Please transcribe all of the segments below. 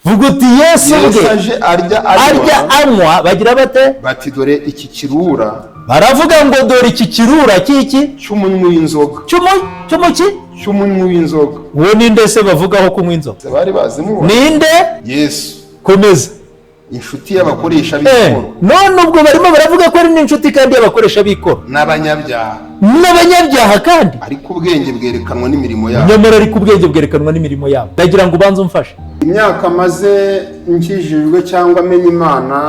Vuga uti Yesu Yesu ubwe aje arya arya anywa, anywa, bagira bate? Bati: "Dore iki kirura." Baravuga ngo dore iki kirura cy'iki? Cy'umunywi w'inzoga. Cy'umuki? Cy'umunywi w'inzoga. Uwo ninde se bavugaho kunywa inzoga? Bari bazimubona. Ninde? Yesu. Komeza. Inshuti y'abakoresha b'ikoro None ubwo barimo baravuga ko ari n'inshuti kandi y'abakoresha b'ikoro n'abanyabyaha. N'abanyabyaha kandi. Ariko ubwenge bwerekanwa n'imirimo yabo. Nyamara ariko ubwenge bwerekanwa n'imirimo yabo. Ndagira ngo ubanze umfashe. Imyaka maze nkijijwe cyangwa amenya Imana,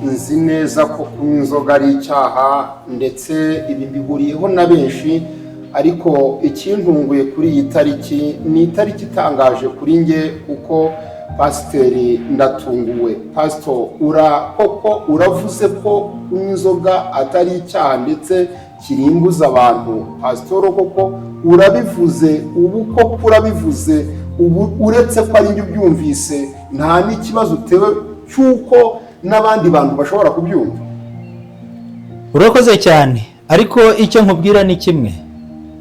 nzi neza ko kunywa inzoga ari icyaha, ndetse ibi mbihuriyeho na benshi. Ariko ikintunguye kuri iyi tariki, ni itariki itangaje kuri njye, kuko pasiteri, ndatunguwe. Pasito, ura koko uravuze ko kunywa inzoga atari icyaha, ndetse kirimbuza abantu. Pasitoro, koko urabivuze ubu? Koko urabivuze ubu? Uretse ko ari njye ubyumvise, nta n'ikibazo utewe cy'uko n'abandi bantu bashobora kubyumva? Urakoze cyane, ariko icyo nkubwira ni kimwe: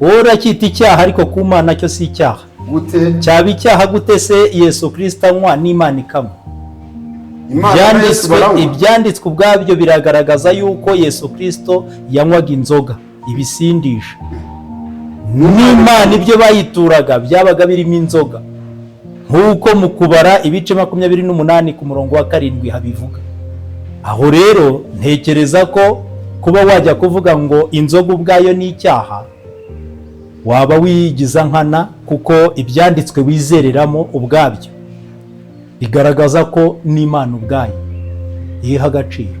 wowe uracyita icyaha, ariko ku Mana cyo si icyaha. Gute? Cyaba icyaha gute se Yesu Kirisita anywa n'Imana ikanywa? Imana na Yesu baranywa? Ibyanditswe ubwabyo biragaragaza yuko Yesu Kirisito yanywaga inzoga, ibisindisha, n'Imana ibyo bayituraga byabaga birimo inzoga, nk'uko mu Kubara ibice 28 ku murongo wa 7 habivuga. Aho rero ntekereza ko kuba wajya kuvuga ngo inzoga ubwayo ni icyaha, waba wigiza nkana, kuko ibyanditswe wizereramo ubwabyo bigaragaza ko n'Imana ubwayo iha agaciro.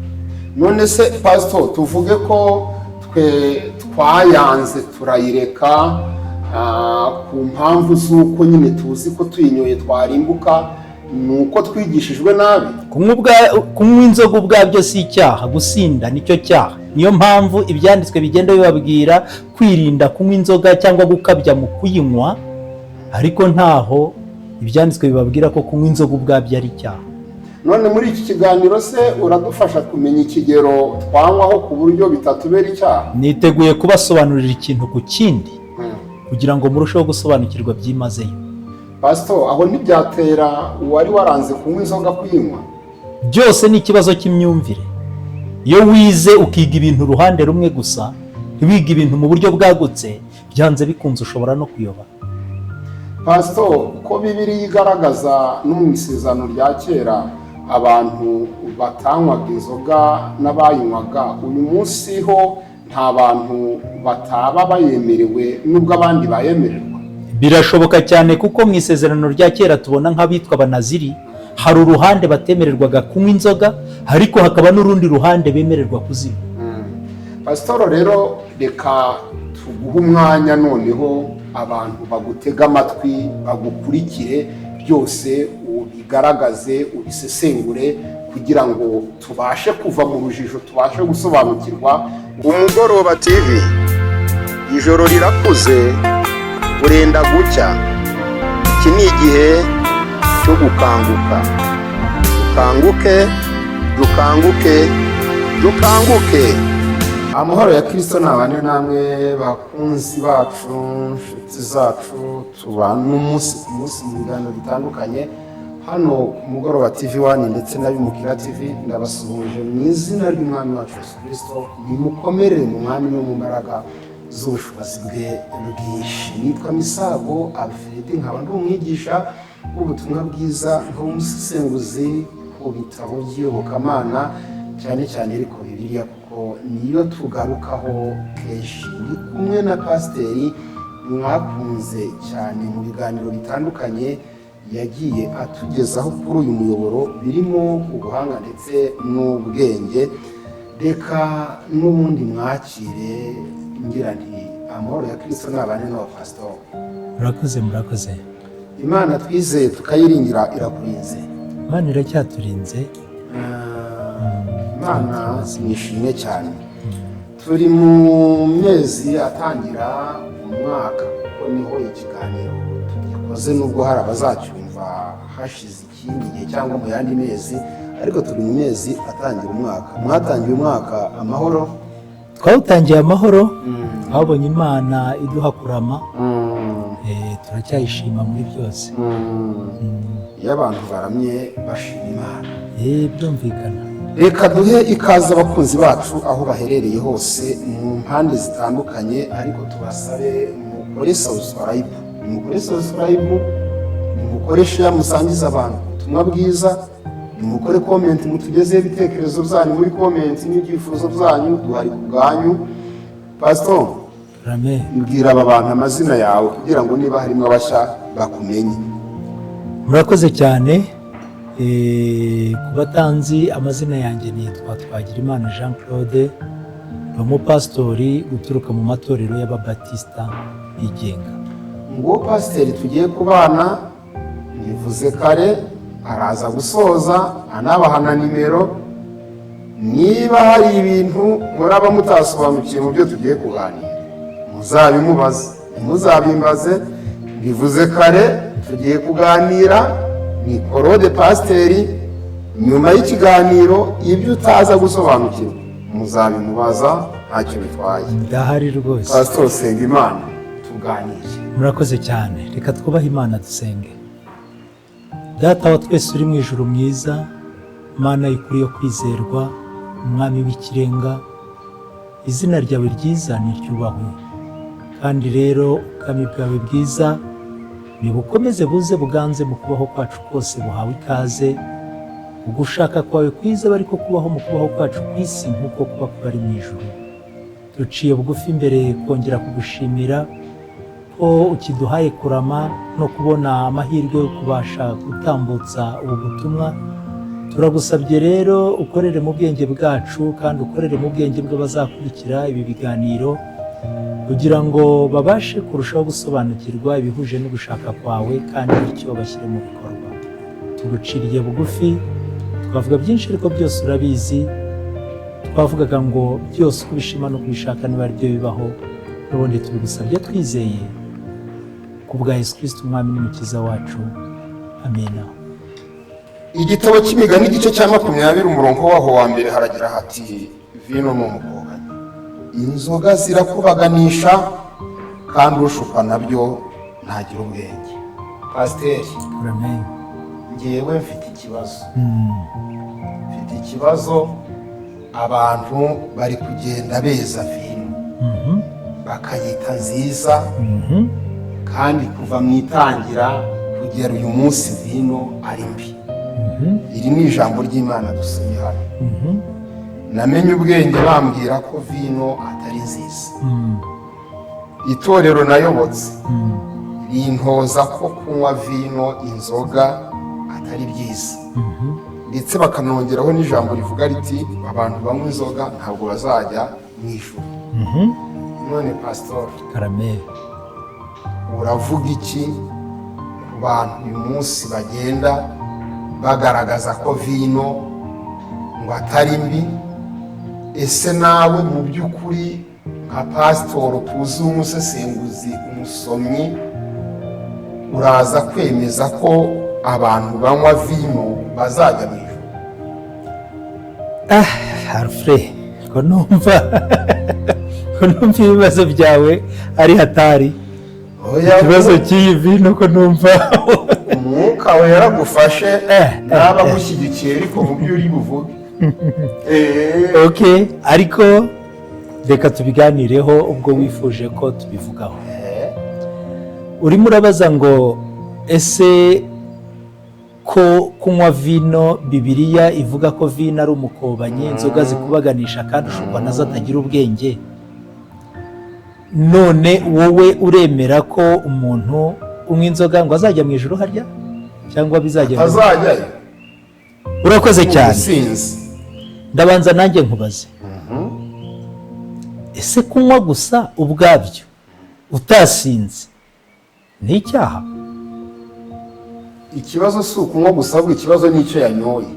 None se pasito, tuvuge ko twe twayanze turayireka ku mpamvu z'uko nyine tuzi ko tuyinyoye twarimbuka, ni uko twigishijwe nabi? Kunywa inzoga ubwabyo si icyaha, gusinda nicyo cyaha. Niyo mpamvu ibyanditswe bigenda bibabwira kwirinda kunywa inzoga cyangwa gukabya mu kuyinywa, ariko ntaho ibyanditswe bibabwira ko kunywa inzoga ubwabyo ari icyaha. None muri iki kiganiro se uradufasha kumenya ikigero twanywaho ku buryo bitatubera icyaha? Niteguye kubasobanurira ikintu ku kindi kugira ngo murusheho gusobanukirwa byimazeyo. Pasito, aho ntibyatera uwari waranze kunywa inzoga kuyinywa? Byose ni ikibazo cy'imyumvire. Iyo wize ukiga ibintu uruhande rumwe gusa, ntiwige ibintu mu buryo bwagutse, byanze bikunze ushobora no kuyoba. Pasito, ko Bibiliya igaragaza no mu Isezerano rya Kera abantu batanywaga inzoga n'abayinywaga, uyu munsi ho nta bantu bataba bayemerewe nubwo abandi bayemererwa? Birashoboka cyane, kuko mu Isezerano rya Kera tubona nk'abitwa Abanaziri, hari uruhande batemererwaga kunywa inzoga, ariko hakaba n'urundi ruhande bemererwa kuzinywa. Pasitoro, rero reka tuguhe umwanya noneho abantu bagutege amatwi, bagukurikire, byose ubigaragaze, ubisesengure, kugira ngo tubashe kuva mu rujijo, tubashe gusobanukirwa. Umugoroba TV, ijoro rirakuze, burenda gucya. Iki ni igihe cyo gukanguka. Dukanguke, dukanguke, dukanguke! Amahoro ya Kirisito ntabane namwe, bakunzi bacu, inshuti zacu tubana umunsi ku munsi mu biganiro bitandukanye hano ku Mugoroba TV One ndetse na Bimukira TV. Ndabasuhuje mu izina ry'Umwami wacu Yesu Kirisito. Nimukomerere mu Mwami no mu mbaraga z'ubushobozi bwe bwinshi. Nitwa Misago Alfred, nkaba ndi umwigisha w'ubutumwa bwiza, nk'umusesenguzi ku bitabo by'iyobokamana, cyane cyane ariko Bibiliya, kuko niyo tugarukaho kenshi. Ndi kumwe na pasiteri mwakunze cyane mu biganiro bitandukanye yagiye atugezaho kuri uyu muyoboro, birimo ubuhanga ndetse n'ubwenge. Reka n'ubundi mwakire, ngira nti amahoro ya Kirisito nabane n'abapasitori. Murakoze, murakoze. Imana twizeye tukayiringira irakurinze? Imana iracyaturinze. Imana nishimwe cyane. Turi mu mezi atangira umwaka, kuko niho ikiganiro tugikoze, nubwo hari abazacyumva hashize ikindi gihe cyangwa mu yandi mezi, ariko turi mu mezi atangira umwaka. Mwatangiye umwaka amahoro? Twawutangiye amahoro, twabonye Imana iduha kurama. Turacyayishima muri byose. Iyo abantu baramye bashima Imana. Byumvikana. Reka duhe ikaze abakunzi bacu aho baherereye hose mu mpande zitandukanye, ariko tubasabe mukore subscribe, mukore subscribe, mukore share, musangize abantu ubutumwa bwiza, mukore comment, mutugezeho ibitekerezo byanyu muri comment n'ibyifuzo byanyu. Duhari ku bwanyu. Pastor, Rame. mbwira aba bantu amazina yawe kugira ngo niba harimo abashya bakumenye. Murakoze cyane. Ku batanzi amazina yanjye, nitwa Twagirimana Jean Claude, ni umupasitori uturuka mu matorero y'Ababatisita bigenga. Nguwo pasiteri tugiye kubana. Nivuze kare, araza gusoza anabaha na nimero. Niba hari ibintu muraba mutasobanukiye mu byo tugiye kuganira, muzabimubaze, ntimuzabimbaze. Bivuze kare, tugiye kuganira ni Claude pasiteri. Nyuma y'ikiganiro, ibyo utaza gusobanukirwa muzabimubaza, ntacyo bitwaye. Ndahari rwose. Pasitori, senga Imana tuganire. Murakoze cyane. Reka twubahe Imana, dusenge. Data wa twese uri mu ijuru mwiza, Mana y'ukuri yo kwizerwa, Umwami w'ikirenga, izina ryawe ryiza niryubahwe. Kandi rero ubwami bwawe bwiza nibukomeze buze buganze mu kubaho kwacu kose, buhawe ikaze. Ugushaka kwawe kwiza bari ko kubaho mu kubaho kwacu ku isi nk'uko kuba kubari mu ijuru. Duciye bugufi imbere kongera kugushimira ko ukiduhaye kurama no kubona amahirwe yo kubasha gutambutsa ubu butumwa. Turagusabye rero ukorere mu bwenge bwacu kandi ukorere mu bwenge bw'abazakurikira ibi biganiro, kugira ngo babashe kurushaho gusobanukirwa ibihuje no gushaka kwawe, kandi bityo bashyire mu bikorwa. Tuguciriye bugufi. Twavuga byinshi ariko byose urabizi. Twavugaga ngo byose uko ubishima no kubishaka niba ari byo bibaho. N'ubundi tubigusabye twizeye, ku bwa Yesu Kristo Umwami n'Umukiza wacu, amina. Igitabo cy'Imigani, igice cya 20, umurongo waho wa mbere, haragira hati: "Vino ni umukobanyi, inzoga zirakubaganisha, kandi ushukwa nabyo ntagira ubwenge." Pasiteri, Amen. ngewe mfite ikibazo, mfite ikibazo. Abantu bari kugenda beza vino, bakayita nziza, kandi kuva mu itangira kugera uyu munsi vino ari mbi. Iri ni ijambo ry'Imana dusomye hano. Namenye ubwenge bambwira ko vino atari nziza. Itorero nayobotse rintoza ko kunywa vino, inzoga, atari byiza, ndetse bakanongeraho n'ijambo rivuga riti: "Abantu banywa inzoga ntabwo bazajya mu ijuru." None pasitori, Karame. uravuga iki ku bantu uyu munsi bagenda bagaragaza ko vino ngo atari mbi? Ese nawe mu by'ukuri nka pasitoro tuzi, umusesenguzi, umusomyi, uraza kwemeza ko abantu banywa vino bazajya mu ijuru? Ah, Alfred, ko numva ibibazo byawe ari hatari. Oya, ikibazo cy'iyi vino ko numva Umwuka Wera agufashe naba agushyigikiye, ariko mu byo uri buvuge. Ok, ariko reka tubiganireho ubwo wifuje ko tubivugaho. Urimo urabaza ngo ese ko kunywa vino, Bibiliya ivuga ko vino ari umukobanyi, inzoga zikubaganisha, kandi ushukwa nazo atagira ubwenge, none wowe uremera ko umuntu unywa inzoga ngo azajya mu ijuru harya, cyangwa bizagenda? Azajyayo. Urakoze cyane. Ubusinzi. Ndabanza nanjye nkubaze: ese kunywa gusa ubwabyo utasinze ni icyaha? Ikibazo si ukunywa gusa, ahubwo ikibazo ni icyo yanyoye.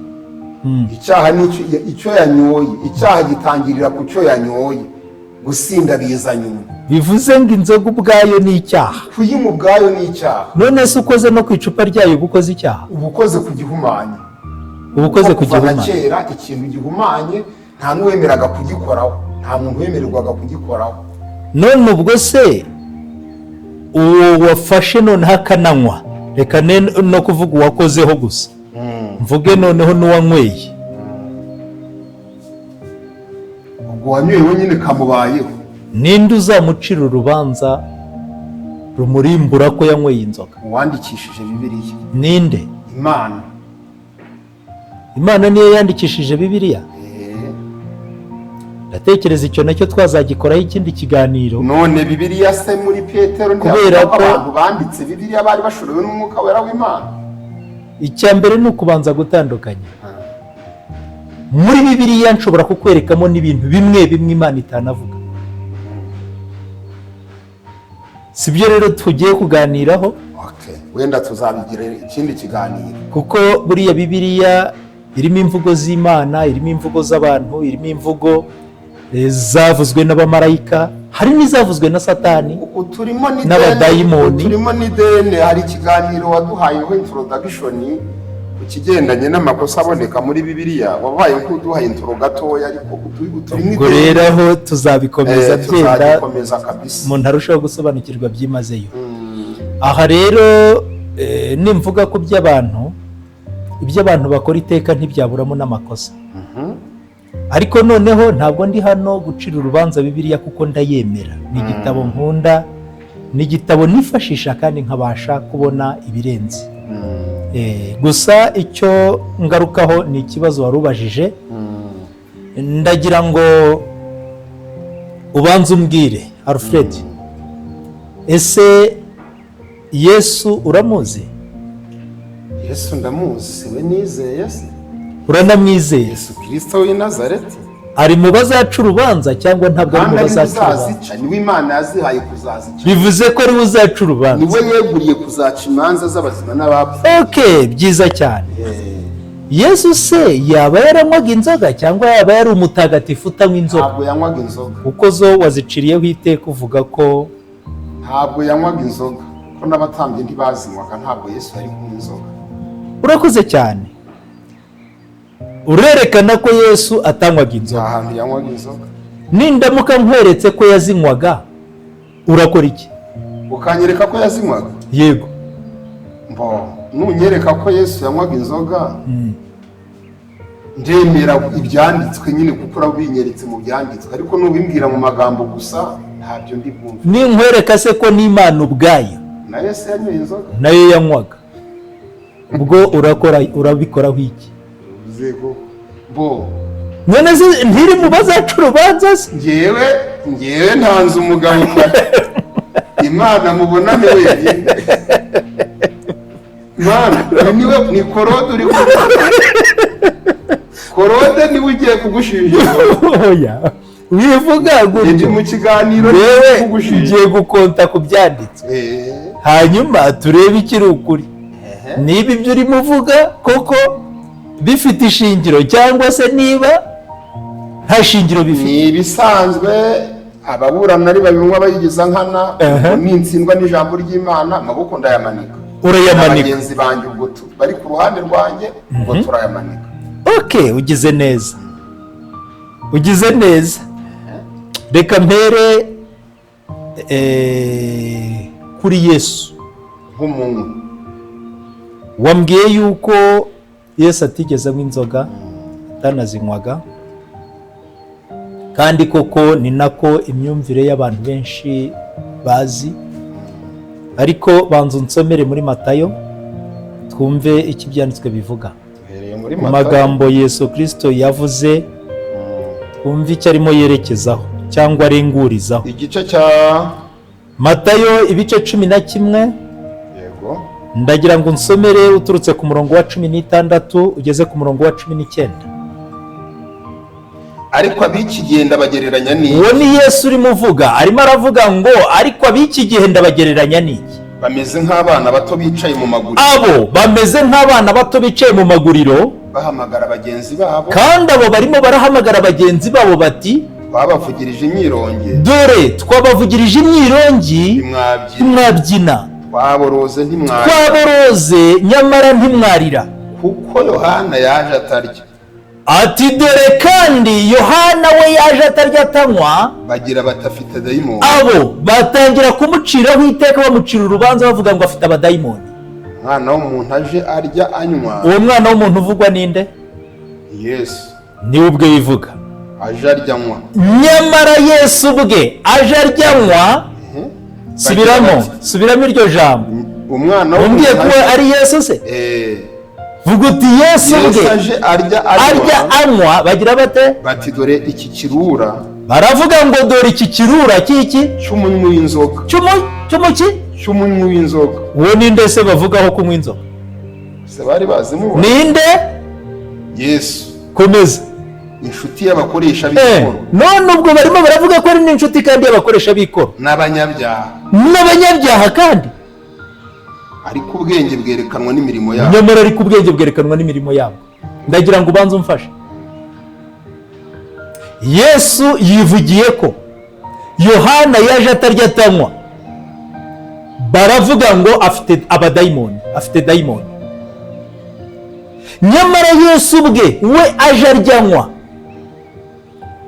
Icyaha ni icyo yanyoye. Icyaha gitangirira ku cyo yanyoye, gusinda biza nyuma. Bivuze ngo inzoga ubwayo ni icyaha? Kuyinywa ubwayo ni icyaha. None se ukoze no ku icupa ryayo uba ukoze icyaha? Uba ukoze ku gihumanye. Uba ukoze ku Kuva na gihumanye. kera ikintu gihumanye nta n'uwemeraga kugikoraho, nta muntu wemererwaga kugikoraho. None ubwo se Uwo wafashe noneho akananywa, reka no kuvuga uwakozeho gusa, mvuge noneho n'uwanyweye. Ubwo wanyweye wenyine kamubayeho. Ninde uzamucira urubanza rumurimbura ko yanyweye inzoga? Uwandikishije Bibiliya. Ninde? Imana. Imana niyo yandikishije Bibiliya? Eh. Ndatekereza icyo nacyo twazagikoraho ikindi kiganiro. None Bibiliya se muri Petero Kubera ntiyavuga ko ko- abantu banditse Bibiliya bari bashorewe n'Umwuka Wera w'Imana? Icya mbere ni ukubanza gutandukanya. Muri Bibiliya nshobora kukwerekamo n'ibintu bimwe bimwe Imana itanavuga. Si byo rero tugiye kuganiraho. Okay. Wenda tuzabigira ikindi kiganiro. Kuko buriya Bibiliya irimo imvugo z'Imana, irimo imvugo z'abantu, irimo imvugo zavuzwe n'abamarayika, hari n'izavuzwe na Satani Uturimo n'ideni. n'abadayimoni. Uturimo n'ideni. Hari ikiganiro waduhayeho introduction ku kigendanye n'amakosa aboneka muri Bibiliya, wabaye nk'uduhaye intro gatoya, ariko uturimo Ubwo ideni. rero aho tuzabikomeza byenda Tuzagikomeza kabisa. umuntu arushaho gusobanukirwa byimazeyo. Aha rero nimvuga ku by'abantu, ibyo abantu bakora iteka ntibyaburamo n'amakosa. Ariko noneho ntabwo ndi hano gucira urubanza Bibiliya, kuko ndayemera. Ni igitabo nkunda, ni igitabo nifashisha kandi nkabasha kubona ibirenze. Gusa icyo ngarukaho ni ikibazo wari ubajije. Ndagira ngo ubanze umbwire, Alfred, ese Yesu uramuzi? Yesu ndamuzi, we nizeye se. Uranamwizeye? Yesu Kirisito w'i Nazareti. Ari mu bazaca urubanza cyangwa ntabwo ari Kandi mu ari bazaca urubanza? uzazica, niwe Imana yazihaye kuzazica. Bivuze ko ari we uzaca urubanza. Niwe yeguriye kuzaca imanza z'abazima n'abapfuye. Ok, byiza cyane. Yesu se yaba yaranywaga inzoga cyangwa yaba yari umutagatifu utanywa inzoga? Ntabwo yanywaga inzoga. Kuko zo waziciriyeho iteka uvuga ko Ntabwo yanywaga inzoga, ko n'abatambyi ntibazinywaga. Ntabwo Yesu yari kunywa inzoga. Urakoze cyane, urerekana ko Yesu atanywaga Nta inzoga. hantu yanywaga inzoga. Nindamuka nkweretse ko yazinywaga, urakora iki? Ukanyereka ko yazinywaga? Yego. Mbo nunyereka ko Yesu yanywaga inzoga, ndemera ibyanditswe nyine, kuko urabinyeretse mu byanditswe. Ariko nubimbwira mu magambo gusa, ntabyo ndi bwumve. Ninkwereka se ko n'Imana ubwayo Na Yesu yanyoye inzoga? Nayo yanywaga, ubwo urakora, urabikoraho iki? Bivuze ko bo None se ntiri mu bazaca urubanza se? Ngewe ntanze umugabo kare. Imana mubonane wenyine. Mana, uyu niwe ni Korode uri kuvuga. Korode niwe ugiye kugushinja. Oya, wivuga Ndi gutyo. mu kiganiro. Yewe kugushinja. ngiye gukonta ku byanditswe, hanyuma turebe ikiri ukuri, niba ibyo urimo uvuga koko bifite ishingiro cyangwa se niba nta shingiro bifite. Ni ibisanzwe, ababurana ari babinywa bayigiza nkana. Ehe. Nintsindwa n'ijambo ry'Imana, amaboko ndayamanika. Urayamanika. Na bagenzi banjye ubwo bari ku ruhande rwanjye, ubwo turayamanika. Ok, ugize neza, ugize neza. Reka mpere kuri Yesu nk'umuntu. Wambwiye yuko Yesu atigeze anywa inzoga, atanazinywaga, kandi koko ni nako imyumvire y'abantu benshi bazi. Ariko banza unsomere muri Matayo, twumve icyo Ibyanditswe bivuga Duhereye muri ku Matayo. magambo Yesu Kirisito yavuze, twumve icyo arimo yerekezaho cyangwa arengurizaho. Igice cya Matayo ibice 11. Yego. Ndagira ngo unsomere uturutse ku murongo wa 16 ugeze ku murongo wa 19. Ariko ab'iki gihe ndabagereranya n'iki? Uwo ni Yesu urimo uvuga. Arimo aravuga ngo: "Ariko ab'iki gihe ndabagereranya n'iki?" Bameze nk'abana bato bicaye mu maguriro. Abo bameze nk'abana bato bicaye mu maguriro, bahamagara bagenzi babo. Kandi abo barimo barahamagara bagenzi babo bati: "Twabavugirije imyironge, "Dore twabavugirije imyirongi, ntimwabyina, ntimwabyina, twaboroze, ntimwarira, twaboroze, nyamara ntimwarira." Kuko Yohana yaje atarya, Ati dore kandi Yohana we yaje atarya atanywa, bagira batafite dayimoni. Abo batangira kumuciraho iteka, bamucira urubanza, bavuga ngo afite abadayimoni. Umwana w'umuntu aje arya anywa. Uwo mwana w'umuntu uvugwa ninde? Yesu. Niwe ubwe wivuga. Aje arya anywa. Nyamara Yesu ubwe aje arya anywa. Subiramo. Bagira bati, Subiramo iryo jambo. Umwana Umbwiye ko w'umuntu ari Yesu se? Eh. Vuga uti Yesu Yesu ubwe aje arya arya anywa, anywa, bagira bate? Bati dore iki kirura Baravuga ngo dore iki kirura cy'iki? Cy'umunywi w'inzoga. Cy'umuki? Cy'umunywi w'inzoga. Uwo ninde se bavugaho kunywa inzoga? Se bari bazimubona? Ninde? Yesu. Komeza. Inshuti y'abakoresha b'ikoro None ubwo barimo baravuga ko ari n'inshuti kandi y'abakoresha b'ikoro n'abanyabyaha. N'abanyabyaha kandi. Ariko ubwenge bwerekanwa n'imirimo yabo. Nyamara ariko ubwenge bwerekanwa n'imirimo yabo. Ndagira ngo ubanze umfashe. Yesu yivugiye ko Yohana yaje atarya atanywa, baravuga ngo afite abadayimoni, afite dayimoni. Nyamara Yesu ubwe we aje aryanywa,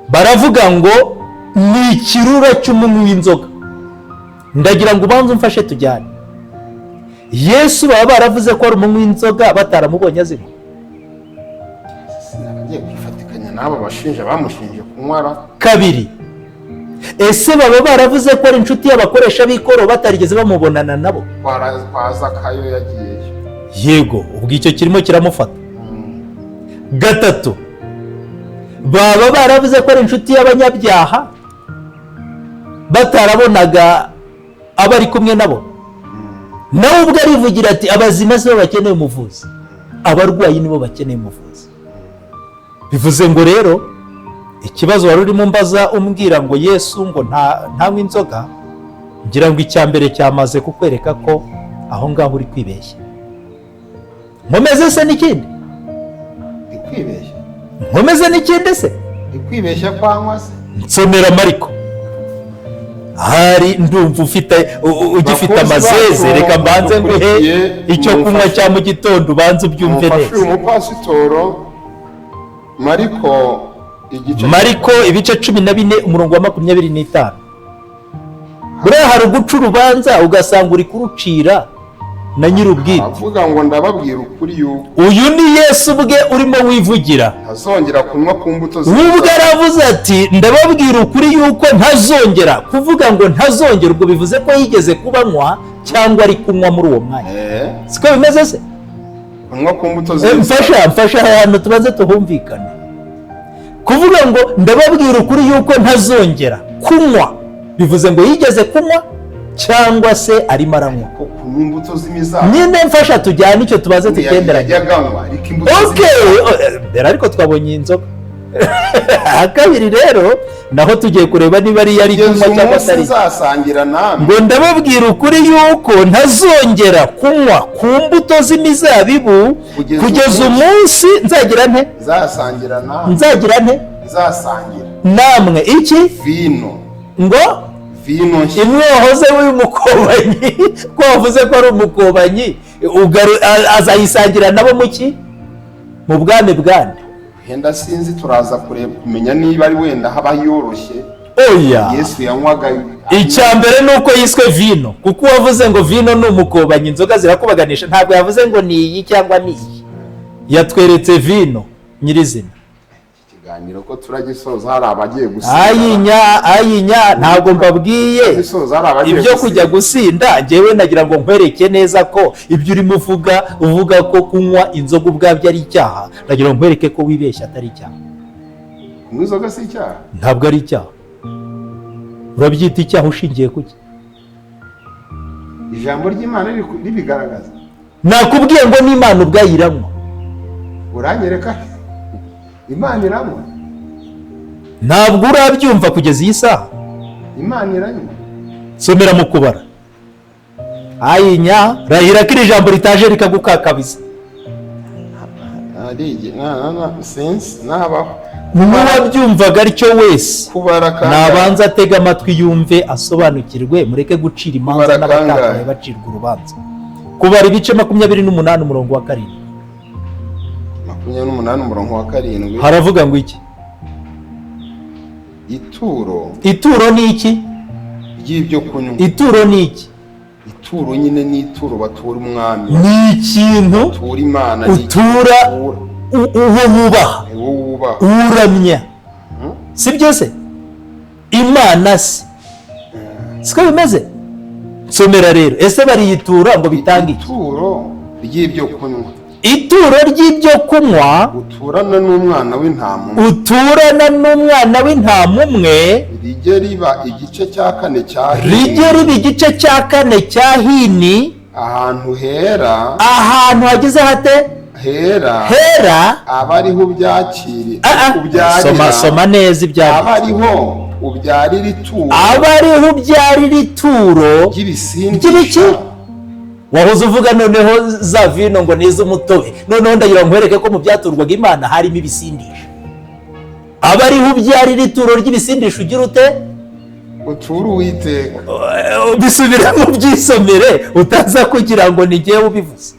baravuga ngo ni ikirura cy'umunywi w'inzoga. Ndagira ngo ubanze umfashe tujyane. Yesu baba baravuze ko ari umunywi w'inzoga bataramubonye azinywa? Abagiye kwifatikanya n'abo bashinja bamushinje kunywa ra. Kabiri, ese baba baravuze ko ari inshuti y'abakoresha b'ikoro batarigeze bamubonana nabo? Kwa Zakayo yagiyeyo. Yego, ubwo icyo kirimo kiramufata. Gatatu, baba baravuze ko ari inshuti y'abanyabyaha batarabonaga abo ari kumwe nabo? Nawe ubwo arivugira ati abazima si bo bakeneye umuvuzi, abarwayi nibo bakeneye umuvuzi. Bivuze ngo rero ikibazo wari urimo umbaza, umbwira ngo Yesu ngo ntanywe inzoga, ngira ngo icya mbere cyamaze kukwereka ko aho ngaho uri kwibeshya. Nkomeze se n'ikindi? Ndi kwibeshya? Nkomeze n'ikindi se? Ndi kwibeshya kwanywa se? Nsomera Mariko. Hari ndumva ufite ugifite Bakunzi amazeze. bacu Reka mbanze nguhe mudukurikiye, icyo kunywa cya mu gitondo, ubanze ubyumve mufashe neza. uyu mupasitoro. Mariko igice Mariko ibice 14, umurongo wa 25. Buriya hari uguca urubanza ugasanga uri kurucira na nyir'ubwite. Avuga ngo ndababwira ukuri yuko Uyu ni Yesu ubwe urimo wivugira. Ntazongera kunywa ku mbuto We ubwo aravuze ati ndababwira ukuri yuko ntazongera. Kuvuga ngo ntazongera, ubwo bivuze ko yigeze kubanywa cyangwa ari kunywa muri uwo mwanya. Siko bimeze se? Kunywa ku mbuto Mfasha ahantu tubanze tuhumvikane. Kuvuga ngo ndababwira ukuri yuko ntazongera kunywa, bivuze ngo yigeze kunywa cyangwa se arimo aranywa. Ko kunywa imbuto z'imizabibu. Nyine mfasha tujyane icyo, tubaze tugenderanye. Yajyaga anywa ariko imbuto Okay, mbere ariko twabonye inzoga. Aha kabiri rero naho tugiye kureba niba ari yari Kugeza kunywa cyangwa umunsi atari. nzasangira namwe. Ngo ndababwira ukuri yuko ntazongera kunywa ku mbuto z'imizabibu Kugeza kugeza umunsi umunsi nzagira nte? Nzasangira namwe. Nzagira nte? Nzasangira Namwe iki? Vino. Ngo Vino nshya. Imwe wahoze w'umukobanyi, ko wavuze ko ari umukobanyi, azayisangira nabo mu ki? Mu bwami bwande? Wenda sinzi, turaza kureba kumenya niba ari wenda haba yoroshye. Oya. Yesu yanywaga. Icya mbere ni uko yiswe vino, kuko uwavuze ngo vino ni umukobanyi, inzoga zirakubaganisha, ntabwo yavuze ngo ni iyi cyangwa ni iyi, yatweretse vino nyirizina. Ikiganiro ko turagisoza hari abagiye gusinda. Ayinya, ayinya, ntabwo mbabwiye Turagisoza hari abagiye ibyo kujya gusinda. Njyewe nagira ngo nkwereke neza ko ibyo urimo uvuga, uvuga ko kunywa inzoga ubwabyo ari icyaha, nagira ngo nkwereke ko wibeshya, atari icyaha. Kunywa inzoga si icyaha? Ntabwo ari icyaha. Urabyita icyaha ushingiye ku ki? Ijambo ry'Imana ribigaragaza. Nakubwiye ngo n'Imana ubwayo iranywa. Uranyereka Imana iranywa? Ntabwo urabyumva kugeza iyi saha? Imana iranywa? Somera mu Kubara. Ayinya, rahira ko iri jambo ritaje rikagukakabiza. Sinzi nabaho. N'uwabyumvaga atyo wese Kubara kangahe? nabanza atega amatwi yumve asobanukirwe. Mureke gucira imanza Kubara n'abatakaye kangahe? bacirwa urubanza. Kubara ibice 28, umurongo wa 7. 28 umurongo wa 7. Haravuga ngo iki? Ituro. Ituro ni iki? Ry'ibyo kunywa. Ituro ni iki? Ituro nyine ni ituro batura umwami. Ni ikintu Batura Imana, ni ikintu utura utura. Uwo wubaha, Uwo wubaha. uramya, si byo se? Imana se siko bimeze? Nsomera rero, ese bariyitura ngo bitange iki? Ituro ry'ibyo kunywa. Ituro ry'ibyo kunywa. Uturana n'umwana w'intama umwe. Uturana n'umwana w'intama umwe. Rijye riba igice cya kane cya hini. Rijye riba igice cya kane cya hini. Ahantu hera. Ahantu hagize hate? Hera. Hera. Aba ariho ubyakirira. Ah, ah. Ubyarira. Soma, soma neza Aba ibyanditse. ariho ubyarira ituro. Aba ariho ubyarira ituro ry'ibisindisha. Ry'ibiki? Wahoze uvuga noneho za vino ngo ni iz'umutobe, noneho ndagira ngo nkwereke ko mu byaturwaga Imana harimo ibisindisha. Aba ariho ubyarira ituro ry'ibisindisha, ugira ute? Utura Uwiteka. Bisubiremo byisomere, utaza kugira ngo ni jyewe ubivuze.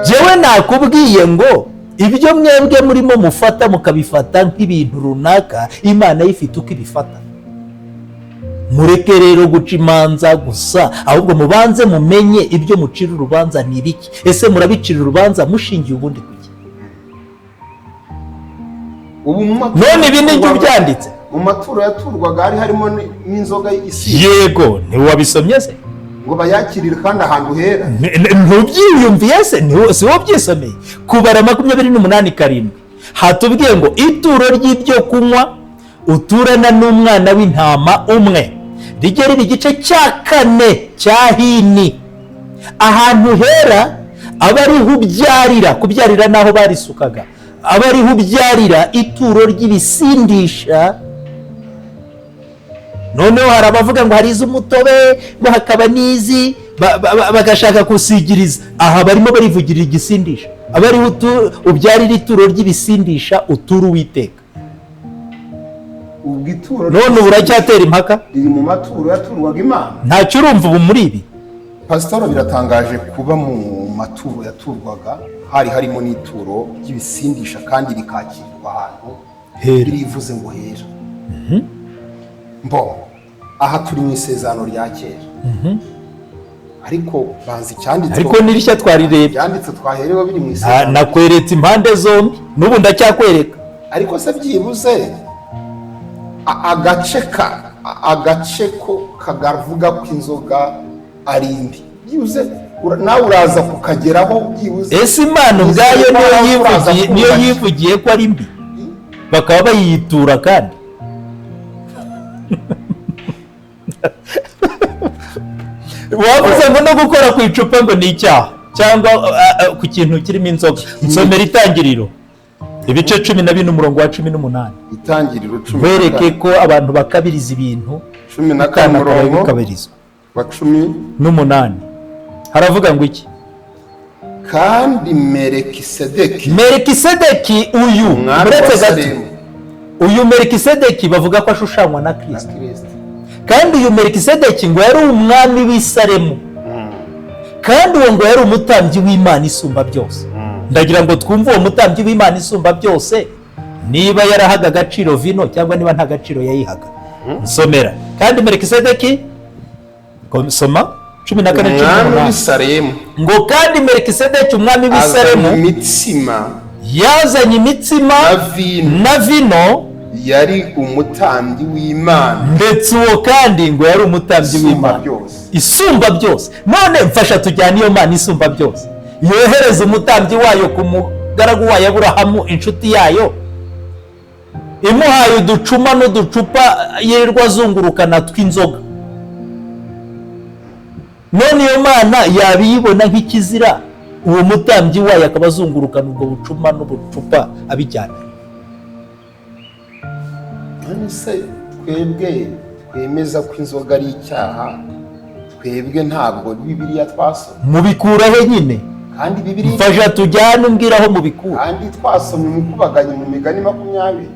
Jyewe nakubwiye ngo ibyo mwebwe murimo mufata mukabifata nk'ibintu runaka, Imana yifite uko ibifata. Mureke rero guca imanza gusa, ahubwo mubanze mumenye ibyo mucira urubanza ni ibiki. Ese murabicira urubanza mushingiye ubundi kuki? Ubu mu maturo None ibi ni byo byanditse. Mu maturo yaturwaga hari harimo n'inzoga isize. Yego, ntiwabisomye se? Ngo bayakirire kandi ahantu hera. Ntubyiyumviye se? Si wowe ubyisomeye? Kubara 28:7 hatubwiye ngo ituro ry'ibyo kunywa uturana n'umwana w'intama umwe rijye riba igice cya kane cya hini, ahantu hera aba ariho ubyarira. Kubyarira n'aho barisukaga, aba ariho ubyarira ituro ry'ibisindisha. Noneho hari abavuga ngo hari iz'umutobe, ngo hakaba n'izi bagashaka gusigiriza. Aha barimo barivugirira igisindisha. Aba ariho ubyarira ituro ry'ibisindisha, utura Uwiteka. Ubwo ituro None ubu uracyatera impaka? riri mu maturo yaturwaga Imana. Ntacyo urumva ubu muri ibi? Pasitoro, biratangaje kuba mu maturo yaturwaga hari harimo n'ituro ry'ibisindisha kandi rikakirwa ahantu Hera. Birivuze ngo hera. Mbo aha turi mu Isezerano rya Kera, ariko banza icyanditse. Ariko n'irishya twarirebye. Ibyanditse twaherewe biri mu Isezerano. Nakweretse impande zombi, n'ubu ndacyakwereka. Ariko se byibuze agace ko kagavuga ko inzoga ari mbi, byibuze nawe uraza kukageraho byibuze. Ese Imana ubwayo niyo Uraza yivugiye, niyo kumva. yivugiye ko ari mbi, bakaba bayitura kandi? Wavuze ngo no gukora ku icupa ngo ni icyaha, cyangwa ku kintu kirimo inzoga. Nsomera Itangiriro ibice 14 umurongo wa 18. Itangiriro cumi na Bereke kane. ko abantu bakabiriza ibintu. 14 Akana umurongo bikabirizwa. wa cumi N'umunani haravuga ngo iki? Kandi Melikisedeki, Melikisedeki uyu, umwami wa uretse gato, Salemu, uyu Melikisedeki bavuga ko ashushanywa na na Kristo. Kristo. Kandi uyu Melikisedeki ngo yari umwami w'i Salemu, kandi uwo ngo yari umutambyi w'Imana Isumba Byose. Ndagira ngo twumve uwo mutambyi w'Imana Isumba Byose niba yarahaga agaciro vino cyangwa niba nta gaciro yayihaga. Nsomera, kandi Melikisedeki, soma 14 cumi Umwami w'i n'umunani. Salemu, Ngo kandi Melikisedeki umwami w'i azana Salemu imitsima yazanye imitsima na vino. Na vino. Yari umutambyi w'Imana Ndetse uwo kandi ngo yari umutambyi Isumba w'Imana Byose. Isumba Byose. None mfasha tujyane iyo Mana Isumba Byose yohereza umutambyi wayo ku mugaragu wayo Aburahamu, inshuti yayo, imuhaye uducuma n'uducupa yirirwa azungurukana tw'inzoga. None iyo Mana yaba iyibona nk'ikizira, uwo mutambyi wayo akaba azungurukana ubwo bucuma n'ubucupa abijyana? None se twebwe twemeza ko inzoga ari icyaha, twebwe ntabwo Bibiliya twasomye? Mubikura he nyine? Kandi Bibiliya Mfasha tujyane, umbwire aho mubikura. Kandi twasomye umukubaganyi mu Migani 20.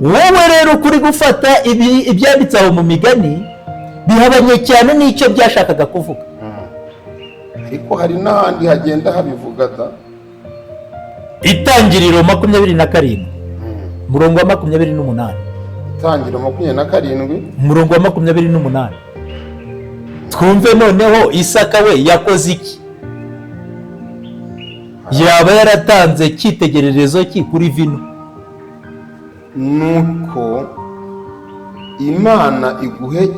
Wowe rero kuri gufata ibyanditse aho mu Migani bihabanye cyane n'icyo byashakaga kuvuga. Ariko hari n'ahandi hagenda habivuga da. Itangiriro 27, umurongo wa 28. Itangiriro 27. Umurongo wa 28, twumve noneho Isaka we yakoze iki, yaba yaratanze cyitegererezo ki kuri vino? Nuko Imana iguhe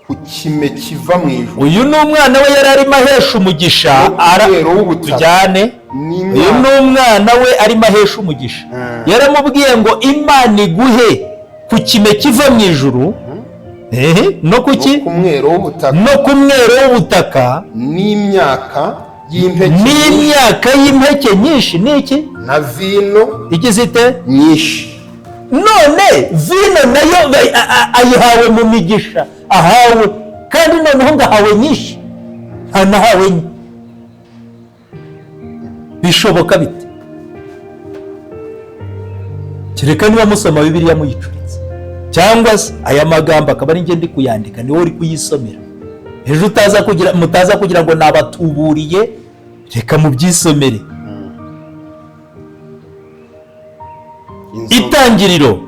ku kime kiva mu ijuru Uyu ni umwana we yari arimo ahesha umugisha. No ku mwero w'ubutaka. Tujyane. N'Imana. Uyu ni umwana we arimo ahesha umugisha. Yaramubwiye ngo Imana iguhe ku kime kiva mu ijuru, no ku ki? No ku mwero w'ubutaka. No ku mwero w'ubutaka. N'imyaka y'impeke N'imyaka y'impeke nyinshi ni iki? Na vino Igize ite? nyinshi. None vino nayo ayihawe mu migisha ahawe, kandi noneho ngo ahawe nyinshi, ntanahawe nke. Bishoboka bite? Kereka niba musoma Bibiliya muyicuritse, cyangwa se aya magambo akaba ari njye ndi kuyandika, niwe uri kuyisomera. Ejo utaza kugira, mutaza kugira ngo nabatuburiye, reka mubyisomere. Inzoga. Itangiriro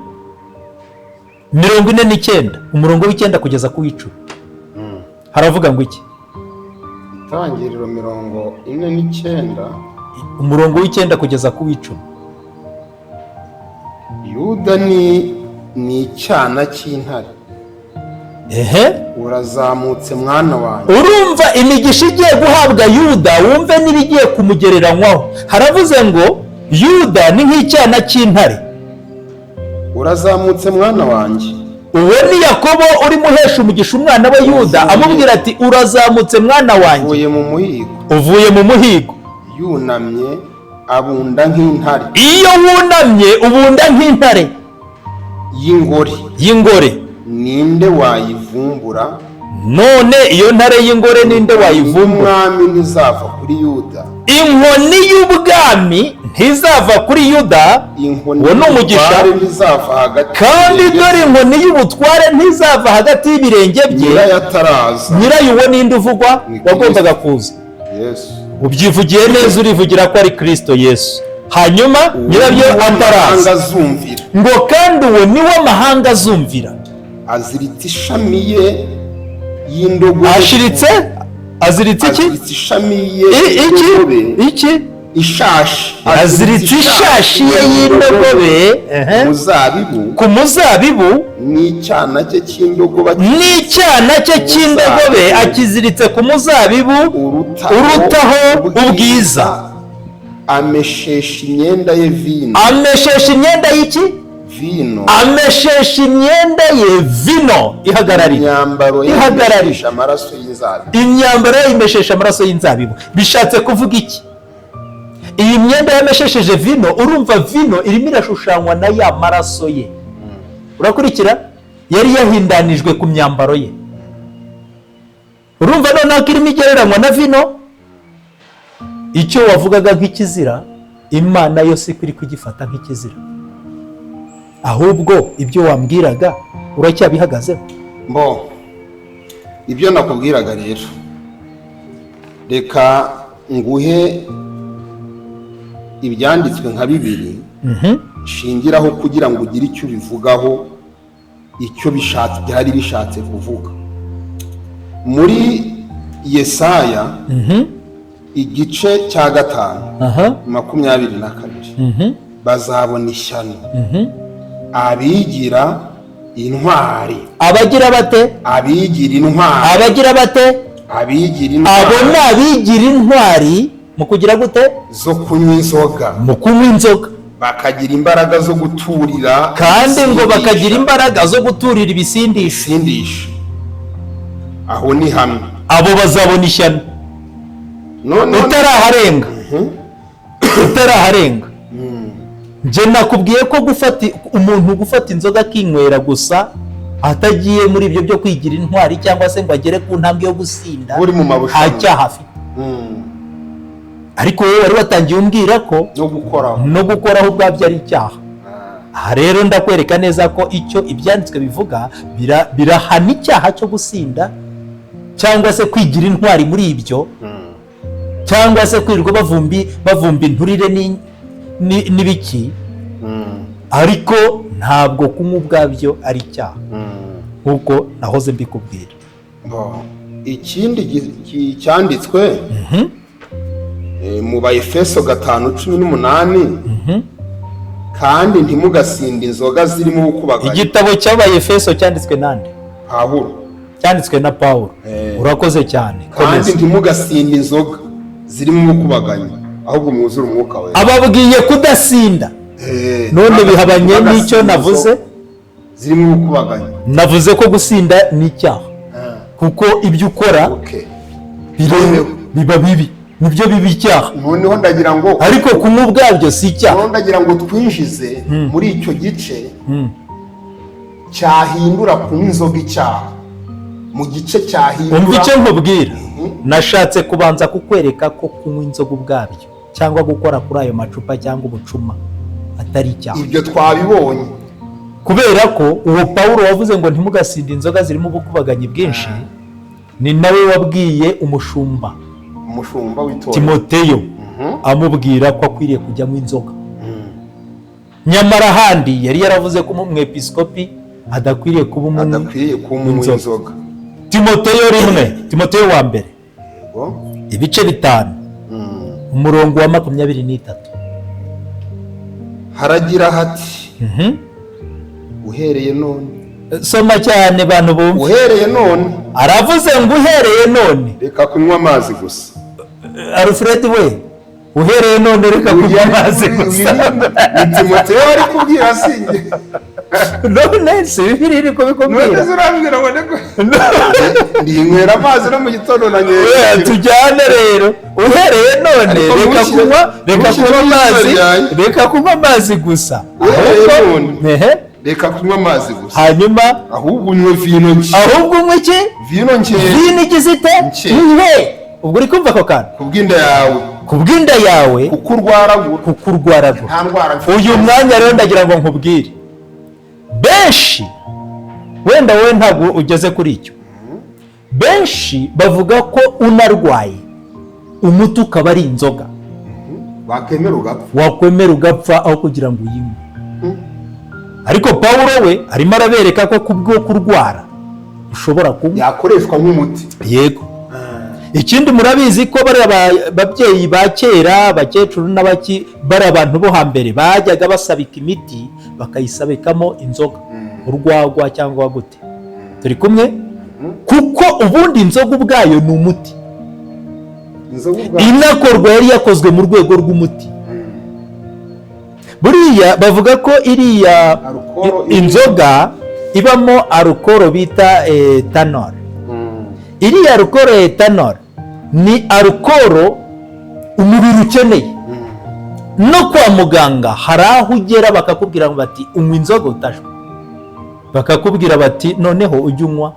49, umurongo w'9 kugeza ku w'10, haravuga ngo iki? Itangiriro 49. Umurongo w'9 kugeza ku w'10. Yuda ni icyana cy'intare. Urazamutse, mwana wanjye. Urumva imigisha igiye guhabwa Yuda, wumve n'ibigiye kumugereranywaho. Haravuze ngo Yuda ni nk'icyana cy'intare. Urazamutse, mwana wanjye. Uwo ni Yakobo urimo uhesha umugisha umwana we Yuda, amubwira ati: "Urazamutse, mwana wanjye." Uvuye mu muhigo. Uvuye mu muhigo. Yunamye abunda nk'intare. Iyo wunamye ubunda nk'intare. Y'ingore. Y'ingore. Ninde wayivumbura? None iyo ntare y'ingore, ninde wayivumbura? Umwami ntizava kuri Yuda. Inkoni y'ubwami ntizava kuri Yuda. Inkoni Uwo ni umugisha. y'ubutware ntizava hagati Kandi y'ibirenge dore inkoni y'ubutware ntizava hagati y'ibirenge bye. bye. Nyirayo ataraza. Nyirayo uwo ninde uvugwa? Ni Kristo. Wagombaga kuza. Yesu. Ubyivugiye neza, urivugira ko ari Kirisito Yesu. Hanyuma nyirabyo Uwo ataraza. amahanga azumvira. Ngo kandi uwo niwo amahanga azumvira. Aziritse ishami ye y'indogobe. Ashiritse, aziritse iki? Aziritse ishami ye Iki? y'indogobe. Iki? Ishashi. Aziritse ishashi ye y'indogobe, ehe, Muzabibu. ku muzabibu. N'icyana cye cy'indogobe N'icyana cye cy'indogobe akiziritse ku muzabibu. Urutaho Urutaho ubwiza. Ameshesha imyenda ye vino. Ameshesha imyenda y'iki? Vino. Ameshesha imyenda ye vino, ihagararira Imyambaro ye Ihagararira. imeshesha amaraso y'inzabibu. Imyambaro ye imeshesha amaraso y'inzabibu. Bishatse kuvuga iki? Iyi myenda yameshesheje vino, urumva vino irimo irashushanywa na ya maraso ye. Urakurikira? Yari yahindanijwe ku myambaro ye. Urumva noneho ko irimo igereranywa na vino. Icyo wavugaga nk'ikizira, Imana yo si ko iri kugifata nk'ikizira. Ahubwo ibyo wambwiraga uracyabihagazeho? Mbo ibyo nakubwiraga rero, reka nguhe ibyanditswe nka bibiri shingiraho kugira ngo ugire icyo ubivugaho, icyo bishatse, byari bishatse kuvuga. Muri Yesaya igice cya 5, 22: "Bazabona ishyano abigira intwari." Abagira bate? Abigira intwari. Abagira bate? Abigira Abo intwari. ni abigira intwari mu kugira gute? Zo kunywa inzoga. Mu kunywa inzoga. Bakagira imbaraga zo guturira Kandi ngo ibisindisha. bakagira imbaraga zo guturira ibisindisha. Ibisindisha. Aho ni hamwe. Abo bazabona ishyano. None Utaraharenga, utaraharenga, njye nakubwiye ko gufata umuntu, gufata inzoga akinywera gusa, atagiye muri ibyo byo kwigira intwari cyangwa se ngo agere ku ntambwe yo gusinda, Uri mu marushanwa. nta cyaha afite. Ariko wowe wari watangiye umbwira ko No gukoraho. no gukoraho ubwabyo ari icyaha. Aha rero ndakwereka neza ko icyo ibyanditswe bivuga birahana icyaha cyo gusinda cyangwa se kwigira intwari muri ibyo. Cyangwa se kwirirwa bavumba inturire n'ibiki. Ariko ntabwo kunywa ubwabyo ari icyaha, nk'uko nahoze mbikubwira. Bo, ikindi cyanditswe mu Baefeso 5:18: "Kandi ntimugasinde inzoga zirimo ubukubaganyi." Igitabo cy'Abayefeso cyanditswe nande? Pawulo. Cyanditswe na Pawulo. Urakoze cyane. "Kandi Komeza. ntimugasinde inzoga zirimo ubukubaganyi, ahubwo mwuzure Umwuka Wera." Ababwiye kudasinda. None bihabanye ntimugasinde n'icyo navuze. inzoga zirimo ubukubaganyi. Navuze ko gusinda ni icyaha, kuko ibyo ukora biba bibi, nibyo biba icyaha. Noneho ndagira ngo Ariko kunywa ubwabyo si icyaha. Noneho ndagira ngo twinjize muri icyo gice cyahindura kunywa inzoga icyaha, mu gice cyahindura. Umva icyo nkubwira. Nashatse kubanza kukwereka ko kunywa inzoga ubwabyo cyangwa gukora kuri ayo macupa cyangwa ubucuma atari icyaha. Ibyo twabibonye. Kubera ko uwo Pawulo wavuze ngo ntimugasinde inzoga zirimo ubukubaganyi bwinshi, ni nawe wabwiye umushumba umushumba w'itorero Timoteyo, amubwira ko akwiriye kujyamo inzoga. Nyamara ahandi yari yaravuze ko umwepiskopi adakwiriye kuba umunywi adakwiriye kuba umunywi w'inzoga. w'inzoga. Timoteyo 1, Timoteyo wa mbere, ibice 5, umurongo wa 23. Haragira hati: "Uhereye none." Soma cyane bantu bumve. "Uhereye none." Aravuze ngo uhereye none. "Reka kunywa amazi gusa." Alfred we, uhereye none reka kunywa amazi gusa. Ni Timoteyo bari kubwira, sinjye. None si Bibiliya iri kubikubwira? None se urambwira ngo ndinywera amazi no mu gitondo na Oya, nyera? Tujyane rero. Uhereye none Ariko reka kunywa, reka ntushyire kunywa mu izina amazi ryanjye. Reka kunywa amazi gusa. Uhereye Ahubwo- none. Ehe. "Reka kunywa amazi gusa." Hanyuma? "Ahubwo unywe vino nke." Ahubwo unywe iki? Vino nke. Vino igize ite? Nke. Nke. Ubwo uri kumva ako kantu? "Kubw'inda yawe." Kubw'inda yawe. "Kuko urwaragura." Kuko urwaragura. Nta ndwara mfite. Uyu mwanya rero ndagira ngo nkubwire, benshi, wenda wowe ntabwo ugeze kuri icyo, benshi bavuga ko unarwaye umuti ukaba ari inzoga. Wakemera ugapfa. Wakwemera ugapfa aho kugira ngo uyinywe. Ariko Pawulo we arimo arabereka ko kubwo kurwara ushobora kunywa. Yakoreshwa nk'umuti. Yego. Ikindi, murabizi ko bariya babyeyi ba kera, abakecuru n'abaki, bari abantu bo hambere, bajyaga basabika imiti, bakayisabikamo inzoga, urwagwa cyangwa gute. Turi kumwe? Kuko ubundi inzoga ubwayo ni umuti. Inzoga ubwayo. Inakorwa yari yakozwe mu rwego rw'umuti. Buriya bavuga ko iriya Alukoro inzoga ibamo alukoro bita ethanol. Iriya alukoro ethanol ni alukoro umubiri ukeneye. No kwa muganga hari aho ugera bakakubwira bati unywa inzoga utashwe, bakakubwira bati noneho ujye unywa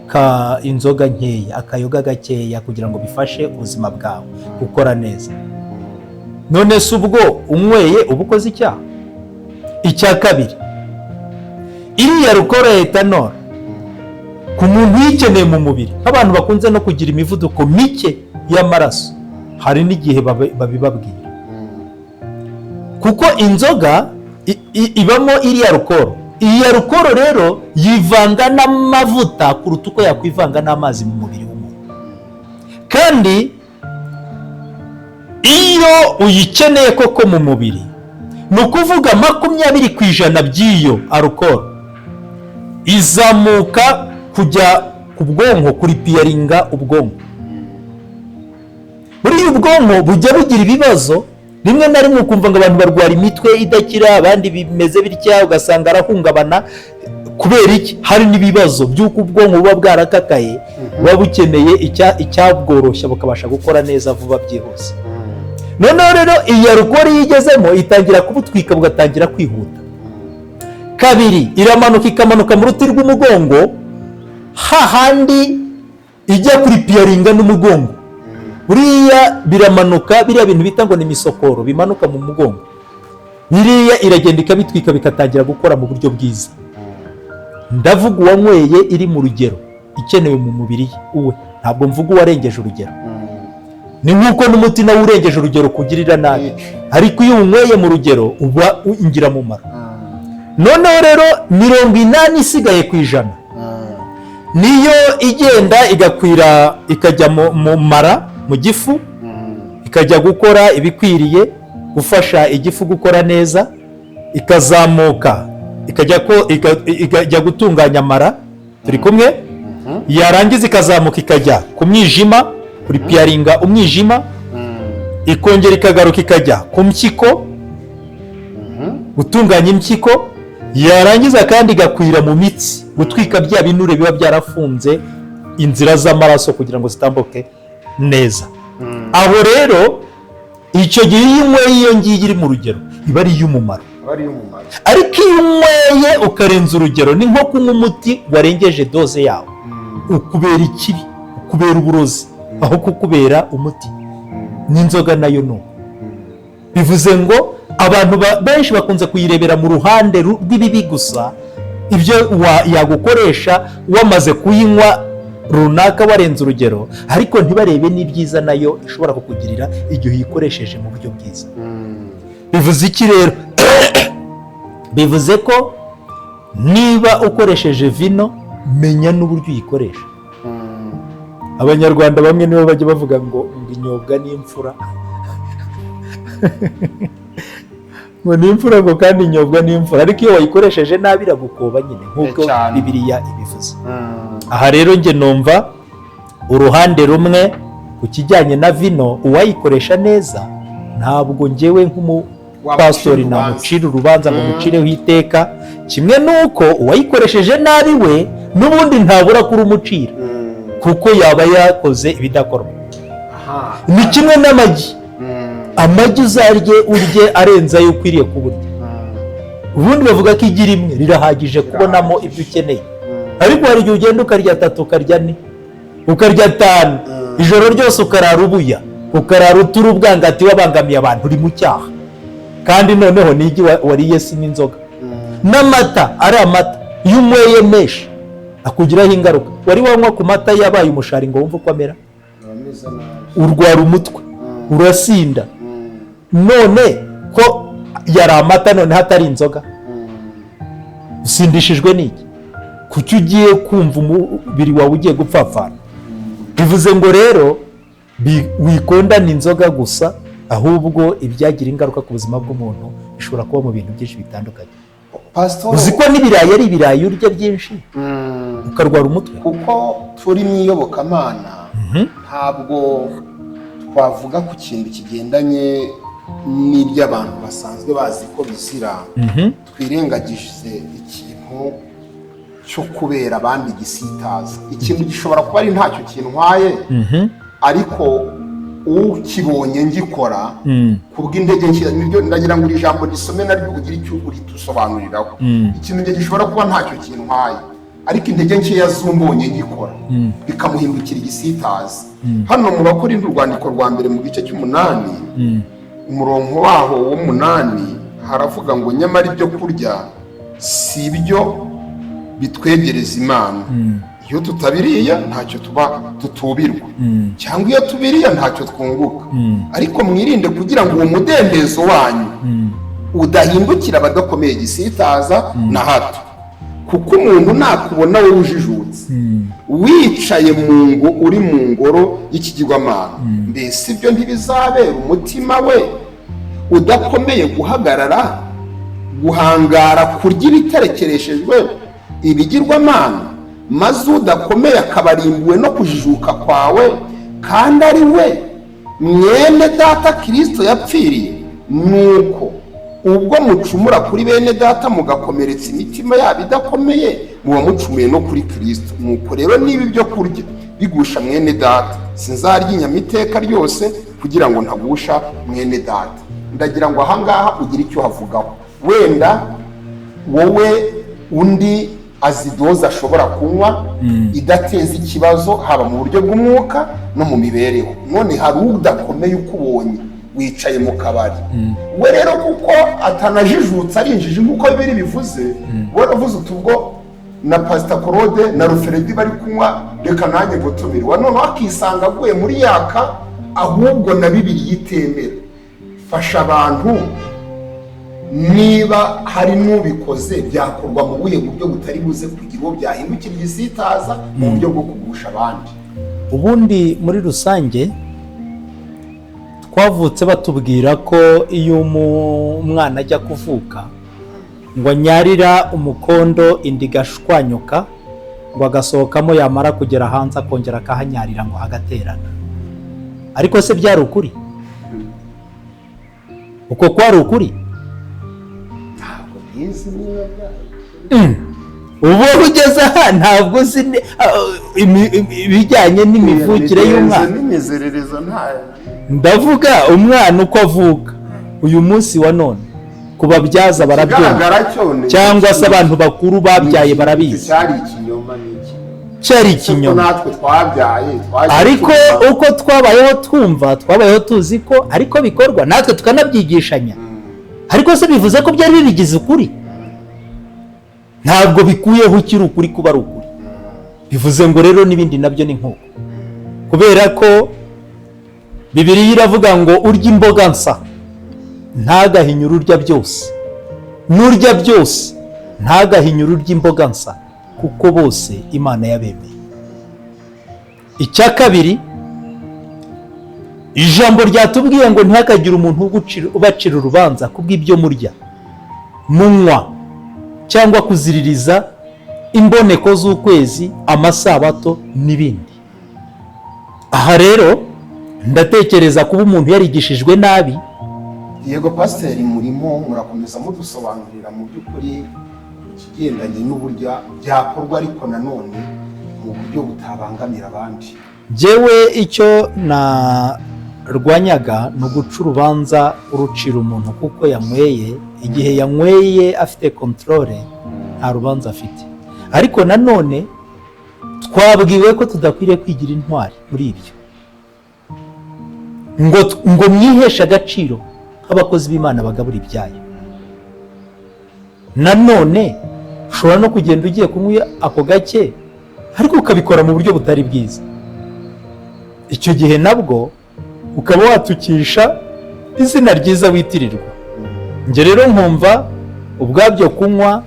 ka inzoga nkeya, akayoga gakeya, kugira ngo bifashe ubuzima bwawe gukora neza. None se ubwo unyweye uba ukoze icyaha? Icya kabiri, iriya alukoro ethanol ku muntu uyikeneye mu mubiri, nk'abantu bakunze no kugira imivuduko mike y'amaraso, hari n'igihe babibabwira, kuko inzoga ibamo iriya alukoro. Iyi alukoro rero yivanga n'amavuta kuruta uko yakwivanga n'amazi mu mubiri w'umuntu. Kandi iyo uyikeneye koko mu mubiri, ni ukuvuga 20% by'iyo alukoro izamuka kujya ku bwonko, kuri piyaringa ubwonko. Buriya ubwonko bujya bugira ibibazo rimwe na rimwe, ukumva ngo abantu barwara imitwe idakira, abandi bimeze bitya, ugasanga arahungabana. Kubera iki? Hari n'ibibazo by'uko ubwonko buba bwarakakaye, buba bukeneye icyabworoshya bukabasha gukora neza vuba byihuse. Noneho rero iyi alukoro iyo igezemo itangira kubutwika, bugatangira kwihuta. Kabiri, iramanuka, ikamanuka mu ruti rw'umugongo, hahandi ijya kuri piyaringa n'umugongo. Buriya biramanuka, biriya bintu bita ngo ni imisokoro bimanuka mu mugongo, biriya iragenda ikabitwika, bikatangira gukora mu buryo bwiza. Ndavuga uwanyweye iri mu rugero ikenewe mu mubiri uwe, ntabwo mvuga uwarengeje urugero. Ni nk'uko n'umuti nawe urengeje urugero kugirira nabi, ariko iyo uwunyweye mu rugero uba ingirakamaro. Noneho rero 80% niyo igenda igakwira, ikajya mu mara, mu gifu, ikajya gukora ibikwiriye gufasha igifu gukora neza, ikazamuka ikajya gutunganya amara. Turi kumwe? Yarangiza ikazamuka ikajya ku mwijima, kuripiyaringa umwijima, ikongera ikagaruka ikajya ku mpyiko, gutunganya impyiko, yarangiza kandi igakwira mu mitsi, gutwika bya binure biba byarafunze inzira z'amaraso kugira ngo zitambuke neza. Aho rero icyo gihe iyo unyweye iyo ngiyo iri mu rugero, iba ari iy'umumaro. Aba ari iy'umumaro. Ariko iyo unyweye ukarenza urugero, ni nko kunywa umuti warengeje dose yawo, ukubera ikibi, ukubera uburozi aho kukubera umuti. N'inzoga nayo ni uko. Bivuze ngo abantu benshi bakunze kuyirebera mu ruhande rw'ibibi gusa, ibyo yagukoresha wamaze kuyinywa runaka warenze urugero, ariko ntibarebe n'ibyiza nayo ishobora kukugirira igihe uyikoresheje mu buryo bwiza. Bivuze iki rero? Bivuze ko niba ukoresheje vino, menya n'uburyo uyikoresha. Abanyarwanda bamwe nibo bajya bavuga ngo inyobwa n'imfura, ngo ni imfura, ngo kandi inyobwa n'imfura, ariko iyo wayikoresheje nabi iragukoba nyine, nk'uko Bibiliya ibivuze. Aha rero njye numva uruhande rumwe ku kijyanye na vino, uwayikoresha neza, ntabwo njyewe nk'umupasitori Wamucira urubanza. namucira urubanza ngo mucireho iteka, kimwe n'uko uwayikoresheje nabi we n'ubundi ntabura kurumucira, kuko yaba yakoze ibidakorwa. Ni kimwe n'amagi. Amagi uzarye, urye arenze ayo ukwiriye kuburya. Ubundi bavuga ko igi rimwe rirahagije kubonamo ibyo ukeneye, ariko hari igihe ugenda ukarya atatu, ukarya ane, ukarya atanu, ijoro ryose ukarara ubuya, ukarara utura ubwangati, wabangamiye abantu, uri mu cyaha. Kandi noneho n'igi wariye si n'inzoga. N'amata, ari amata, iyo unyweye menshi akugiraho ingaruka. Wari wanywa ku mata yabaye umushari ngo wumve uko amera? Ameze nabi. Urwara umutwe, urasinda. None ko yari amata, noneho atari inzoga, usindishijwe n'iki? Kuki ugiye kumva umubiri wawe ugiye gupfapfana? Bivuze ngo rero wikondana inzoga gusa, ahubwo ibyagira ingaruka ku buzima bw'umuntu bishobora kuba mu bintu byinshi bitandukanye. Pasitori, Uzi ko n'ibirayi, ari ibirayi urya byinshi ukarwara umutwe? Kuko turi mu iyobokamana, ntabwo twavuga ku kintu kigendanye n'ibyo abantu basanzwe bazi ko bizira, twirengagije ikintu cyo kubera abandi igisitaza. Ikintu gishobora kuba ari ntacyo kintwaye, ariko ukibonye ngikora kubw'intege nke, nibyo ndagira ngo iri jambo risome naryo ugire icyo uritusobanuriraho. Ikintu njye gishobora kuba ntacyo kintwaye, ariko intege nkeya z'umbonye ngikora bikamuhindukira igisitaza. Hano mu Bakorinto, urwandiko rwa mbere, mu gice cy'umunani, umurongo waho w'umunani, haravuga ngo: "Nyamara ibyo kurya si ibyo bitwegereza Imana. Iyo tutabiriye ntacyo tuba tutubirwa, cyangwa iyo tubiriye ntacyo twunguka. Ariko mwirinde kugira ngo uwo mudendezo wanyu udahindukira abadakomeye igisitaza na hato. Kuko umuntu nakubona wowe ujijutse wicaye mu ngo, uri mu ngoro y'ikigirwamana, mbese ibyo ntibizabera umutima we udakomeye guhagarara, guhangara kurya ibiterekereshejwe ibigirwamana, maze udakomeye akaba arimbuwe no kujijuka kwawe, kandi ari we mwene data Kirisito yapfiriye? Nuko ubwo mucumura kuri bene data mugakomeretsa imitima yabo idakomeye, muba mucumuye no kuri Kirisito. Nuko rero niba ibyo kurya bigusha mwene data, sinzarya inyama iteka ryose, kugira ngo ntagusha mwene data." Ndagira ngo ahangaha ugire icyo uhavugaho. Wenda wowe undi azi dose ashobora kunywa idateza ikibazo, haba mu buryo bw'umwuka no mu mibereho. None hari udakomeye ukubonye wicaye mu kabari, we rero kuko atanajijutse, ari injiji nk'uko Bibiliya bivuze, we aravuze uti: "Ubwo na Pasita Claude na Ruferedi bari kunywa, reka nanjye gutumirwa." Noneho akisanga aguye muri yaka. Ahubwo na Bibiliya itemera. Fasha abantu, niba hari n'ubikoze, byakorwa mu buhe buryo butari buze kugira uwo byahindukira igisitaza mu buryo bwo kugusha abandi? Ubundi muri rusange twavutse batubwira ko iyo umwana ajya kuvuka ngo anyarira umukondo, inda igashwanyuka, ngo agasohokamo, yamara kugera hanze akongera akahanyarira ngo hagaterana. Ariko se byari ukuri? Uko kwari ukuri? Ntabwo mbizi niba byari Ubu ugeze aha ntabwo uzi ibijyanye n'imivukire y'umwana. N'imiziririzo ntayo. Ndavuga umwana uko avuka uyu munsi wa none, ku babyaza barabyumva. Ikigaragara cyo ni Cyangwa se abantu bakuru babyaye barabizi. Cyari ikinyoma, ni ikinyoma. Cyari Kuko ikinyoma. natwe twabyaye twagiye Ariko twumva. uko twabayeho twumva, twabayeho tuzi ko ariko bikorwa, natwe tukanabyigishanya. Ariko se bivuze ko byari bibigize ukuri? Ntabwo bikuyeho ukiri ukuri kuba ari ukuri. Bivuze ngo rero n'ibindi nabyo ni nk'uko, kubera ko Bibiliya iravuga ngo urya imboga nsa ntagahinyure urya byose, n'urya byose ntagahinyure urya imboga nsa, kuko bose Imana yabemeye. Icya kabiri, ijambo ryatubwiye ngo ntihakagire umuntu ubacira urubanza kubw'ibyo murya, munywa, cyangwa kuziririza imboneko z'ukwezi, amasabato n'ibindi. Aha rero ndatekereza kuba umuntu yarigishijwe nabi. Yego pasiteri, murimo murakomeza mudusobanurira mu by'ukuri ikigendanye n'uburyo byakorwa, ariko nanone mu buryo butabangamira abandi. Njyewe icyo narwanyaga ni uguca urubanza urucira umuntu kuko yanyweye. Igihe yanyweye afite contrôle, nta rubanza afite. Ariko nanone twabwiwe ko tudakwiriye kwigira intwari muri ibyo, ngo mwiheshe agaciro nk'abakozi b'Imana bagabura ibyayo. Nanone ushobora no kugenda ugiye kunywa ako gake, ariko ukabikora mu buryo butari bwiza. Icyo gihe nabwo ukaba watukisha izina ryiza witirirwa. Njye rero nkumva ubwabyo kunywa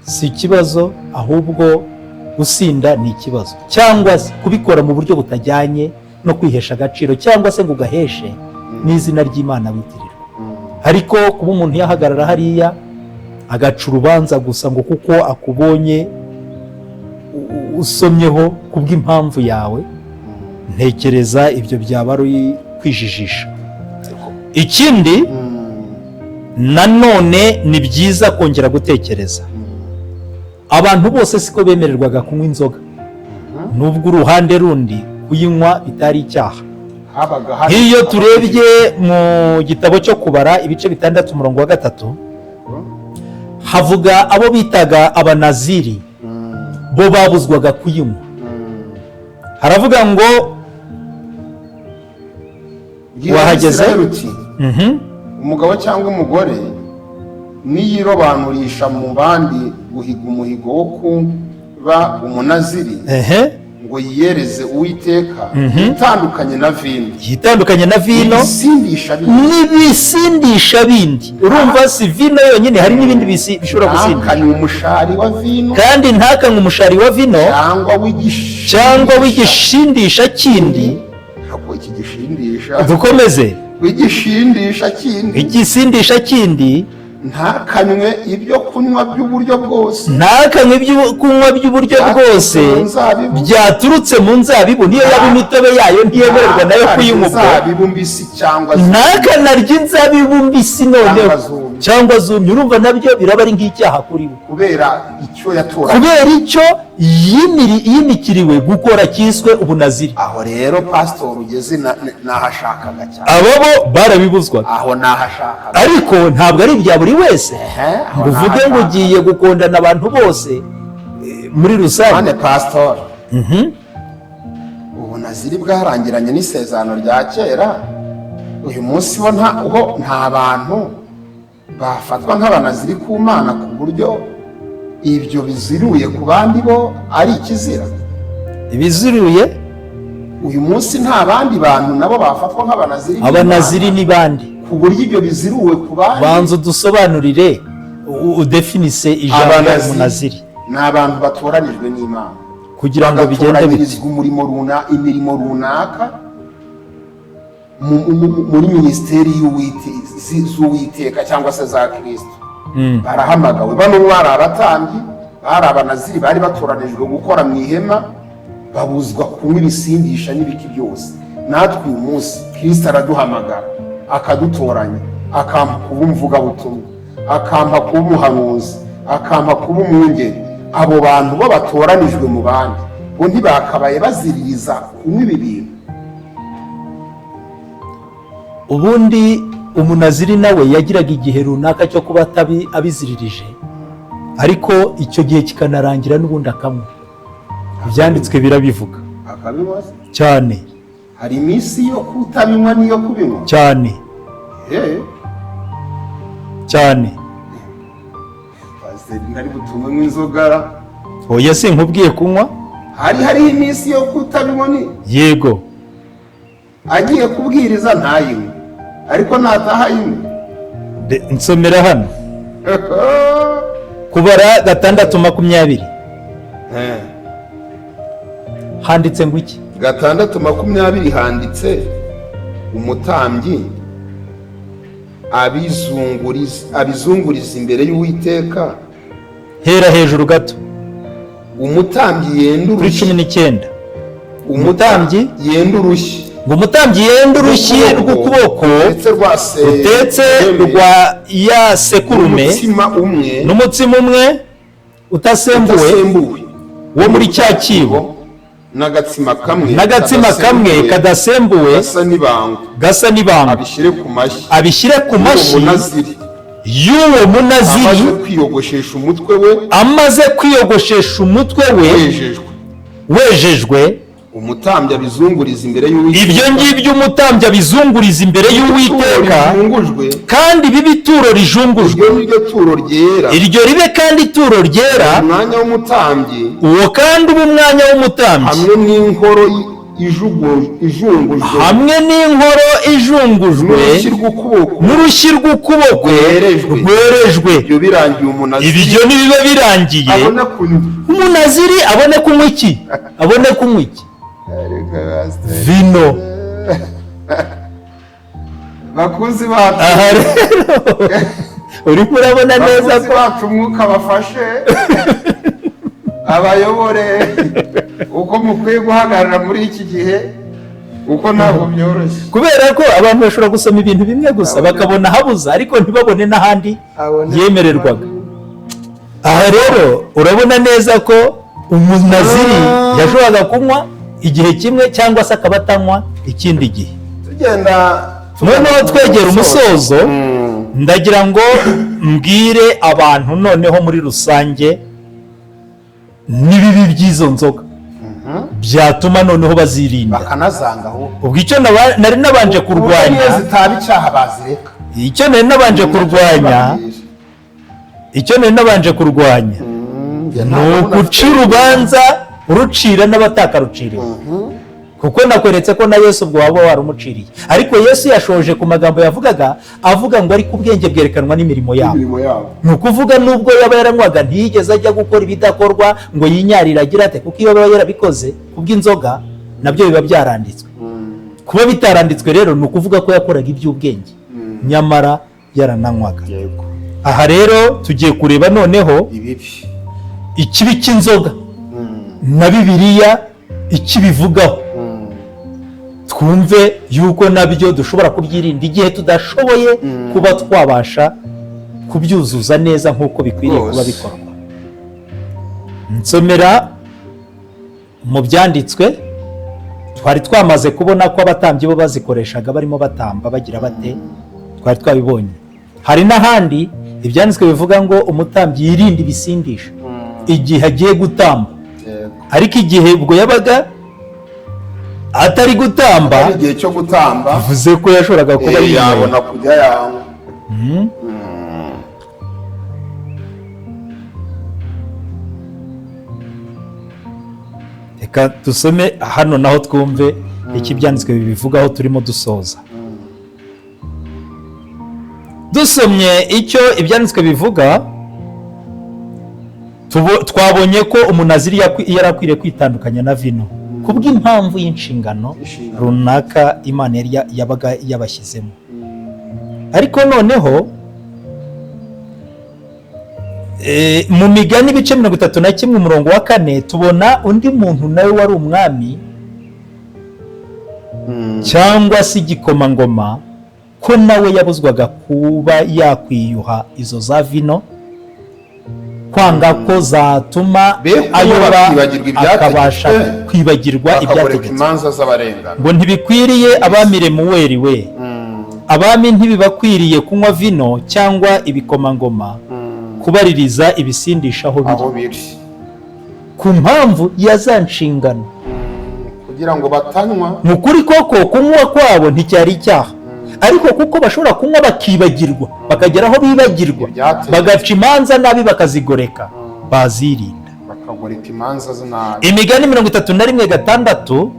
si ikibazo, ahubwo gusinda ni ikibazo, cyangwa se kubikora mu buryo butajyanye no kwihesha agaciro, cyangwa se ngo ugaheshe n'izina ry'Imana witirirwa. Ariko kuba umuntu yahagarara hariya agaca urubanza gusa ngo kuko akubonye usomyeho kubw'impamvu yawe, ntekereza ibyo byaba ari kwijijisha. Ikindi nanone, ni byiza kongera gutekereza, abantu bose siko bemererwaga kunywa inzoga, nubwo uruhande rundi kuyinywa bitari icyaha. Habaga hari Nk'iyo turebye mu gitabo cyo Kubara, ibice 6, umurongo wa 3, havuga abo bitaga Abanaziri, bo babuzwaga kuyinywa. Haravuga ngo Bwira Wahageze? Abisirayeli uti umugabo cyangwa umugore niyirobanurisha mu bandi guhiga umuhigo wo kuba Umunaziri, ngo yiyereze Uwiteka, itandukanye na vino, Yitandukanye na vino, ibisindisha bindi, n'ibisindisha bindi. Urumva si vino yonyine, hari n'ibindi bishobora gusindisha. Ntakanywe umushari wa vino, Kandi ntakanywe umushari wa vino, cyangwa w'igisindisha cyangwa w'igishindisha kindi. Ntabwo iki gishindisha. Dukomeze. W'igishindisha kindi. Igisindisha kindi. Ntakanywe ibyo kunywa by'uburyo bwose, Ntakanywe ibyo kunywa by'uburyo bwose byaturutse mu nzabibu, byaturutse mu nzabibu, niyo yaba imitobe yayo ntiyemererwa nayo ntakarye kuyinywa ubwo. inzabibu mbisi cyangwa zumye. Ntakanarye inzabibu mbisi noneho Cyangwa zumye. cyangwa zumye. Urumva nabyo biraba ari nk'icyaha kuri we. Kubera icyo yatoranyije. Kubera icyo yimikiriwe gukora cyiswe Ubunaziri. Aho rero pasitori ugeze nahashakaga cyane. Abo bo barabibuzwaga. Aho nahashakaga. Ariko ntabwo ari ibya buri wese, Ehe, aho ngo uvuge ngo nahashakaga. ugiye gukundana abantu bose muri rusange. None pasitori, Ubunaziri bwarangiranye n'isezerano rya kera. Uyu munsi ho nta bantu bafatwa nk'Abanaziri ku Mana, ku buryo ibyo biziruye ku bandi bo ari ikizira? Ibiziruye Uyu munsi nta bandi bantu nabo bafatwa nk'abanaziri Abanaziri ni bande? Ku buryo ibyo biziruwe ku bandi. Banza udusobanurire, udefinise ijambo Abanaziri umunaziri. Ni abantu batoranijwe n'Imana Kugira ngo bigende bite? Bagatoranyirizwa umurimo imirimo runaka muri minisiteri z'Uwiteka cyangwa se za Kirisito. Barahamagawe. Bano bari abatambyi, bari abanaziri, bari batoranijwe gukora mu ihema, babuzwa kunywa ibisindisha n'ibiki byose. Natwe uyu munsi Kirisito araduhamagara, akadutoranya, akampa kuba umuvugabutumwa, akampa kuba umuhanuzi, akampa kuba umwungeri. Abo bantu bo batoranijwe mu bandi, bo ntibakabaye baziririza kunywa ibi bintu? Ubundi umunaziri nawe yagiraga igihe runaka cyo kuba abiziririje, ariko icyo gihe kikanarangira n'ubundi akanywa. Ibyanditswe birabivuga. Akabinywa se? Cyane. Hari iminsi yo kutabinywa n'iyo kubinywa? Cyane. Cyane. Pasiteri, ntari butunywe nk'inzogara. Oya, sinkubwiye kunywa. Hariho iminsi yo kutabinywa ni Yego. Agiye kubwiriza ntayinywe, ariko nataha ayinywe? Nsomera hano, Kubara 6:20. Handitse ngo iki? 6:20 handitse: "Umutambyi abizunguriza imbere y'Uwiteka." Hera hejuru gato. Umutambyi yenda Kuri urushyi. 19. Umutambyi yenda urushyi. Ngo umutambyi yende urushyi rw'ukuboko ndetse rwa rutetse rwa ya sekurume n'umutsima umwe n'umutsima umwe utasembuwe udasembuwe wo muri cya cyibo n'agatsima kamwe n'agatsima kamwe kadasembuwe gasa n'ibango gasa n'ibango abishyire ku mashyi abishyire ku mashyi munaziri y'uwo munaziri amaze kwiyogoshesha umutwe we amaze kwiyogoshesha umutwe we wejejwe. Wejejwe. Umutambyi abizunguriza imbere y'Uwiteka. Ibyo ngibyo umutambyi abizunguriza imbere y'Uwiteka. Rijungujwe. Kandi bibe ituro rijungujwe. Iryo ni ryo turo ryera. Iryo ribe kandi ituro ryera. Umwanya w'umutambyi Uwo kandi uba umwanya w'umutambyi hamwe n'inkoro ijungujwe hamwe n'inkoro ijungujwe n'urushyi rw'ukuboko n'urushyi rw'ukuboko rwerejwe. Rwerejwe. Ibyo birangiye, umunaziri Ibyo nibiba birangiye, abona kunywa. Umunaziri abone kunywa iki? Abone kunywa iki? Vino. Bakunzi bacu, Aha rero urimo urabona neza bakunzi ko bacu, umwuka bafashe, abayobore uko mukwiye guhagarara muri iki gihe, kuko ntabwo byoroshye. Kubera ko abantu bashobora gusoma ibintu bimwe gusa bakabona habuza, ariko ntibabone n'ahandi yemererwaga. Aha rero urabona neza ko umunaziri yashoboraga kunywa igihe kimwe cyangwa se akaba atanywa ikindi gihe. Tugenda Noneho twegera umusozo, ndagira ngo mbwire abantu noneho muri rusange n'ibibi by'izo nzoga byatuma noneho bazirinda bakanazanga ahubwo. Ubwo icyo nari nabanje kurwanya niyo zitaba icyaha bazireka. Icyo nari nabanje kurwanya ni uguca urubanza urucira n'abatakaruciriwe, kuko nakweretse ko na Yesu ubwo waba warumuciriye. Ariko Yesu yashoje ku magambo yavugaga avuga ngo: "Ariko ubwenge bwerekanwa n'imirimo yabo." Imirimo yabo. Ni ukuvuga nubwo yaba yaranywaga, ntiyigeze ajya gukora ibidakorwa ngo yinyarire agira ate, kuko iyo aba yarabikoze kubw'inzoga nabyo biba byaranditswe. Kuba bitaranditswe rero ni ukuvuga ko yakoraga iby'ubwenge nyamara yarananywaga. Aha rero tugiye kureba noneho ibibi ikibi cy'inzoga na Bibiliya ikibivugaho, twumve yuko nabyo dushobora kubyirinda igihe tudashoboye kuba twabasha kubyuzuza neza nk'uko bikwiriye kuba bikorwa. Nsomera mu byanditswe. Twari twamaze kubona ko abatambyi bo bazikoreshaga barimo batamba, bagira bate, twari twabibonye. Hari n'ahandi ibyanditswe bivuga ngo umutambyi yirinde ibisindisha igihe agiye gutamba, ariko igihe ubwo yabaga atari gutamba, ari igihe cyo gutamba, bivuze ko yashoboraga kuba yinyweye. Yabona kujya yanywa. Reka dusome hano naho twumve Iki Ibyanditswe bibivugaho, turimo dusoza. Dusomye icyo Ibyanditswe bivuga, twabonye ko umunaziri yari akwiriye kwitandukanya na vino kubw'impamvu y'inshingano Inshingano. runaka Imana yari yabaga yabashyizemo. Ariko noneho mu Migani ibice 31 umurongo wa 4, tubona undi muntu nawe wari umwami cyangwa se igikomangoma, ko nawe yabuzwaga kuba yakwiyuha izo za vino, kwanga ko zatuma Be kuba ayoba, bakibagirwa ibyategetswe, akabasha kwibagirwa bakagoreka ibyategetswe. imanza z'abarengana. Ngo ntibikwiriye abami, Lemuweli we, abami ntibibakwiriye kunywa vino, cyangwa ibikomangoma kubaririza ibisindisha aho biri. Aho biri. Ku mpamvu ya za nshingano. Kugira ngo batanywa. Mu kuri koko kunywa kwabo nticyari icyaha, ariko kuko bashobora kunywa bakibagirwa, bakagera aho bibagirwa, Ibyategetswe. bagaca imanza nabi, bakazigoreka, bazirinda. Bakagoreka imanza z'inabi. Imigani 31:6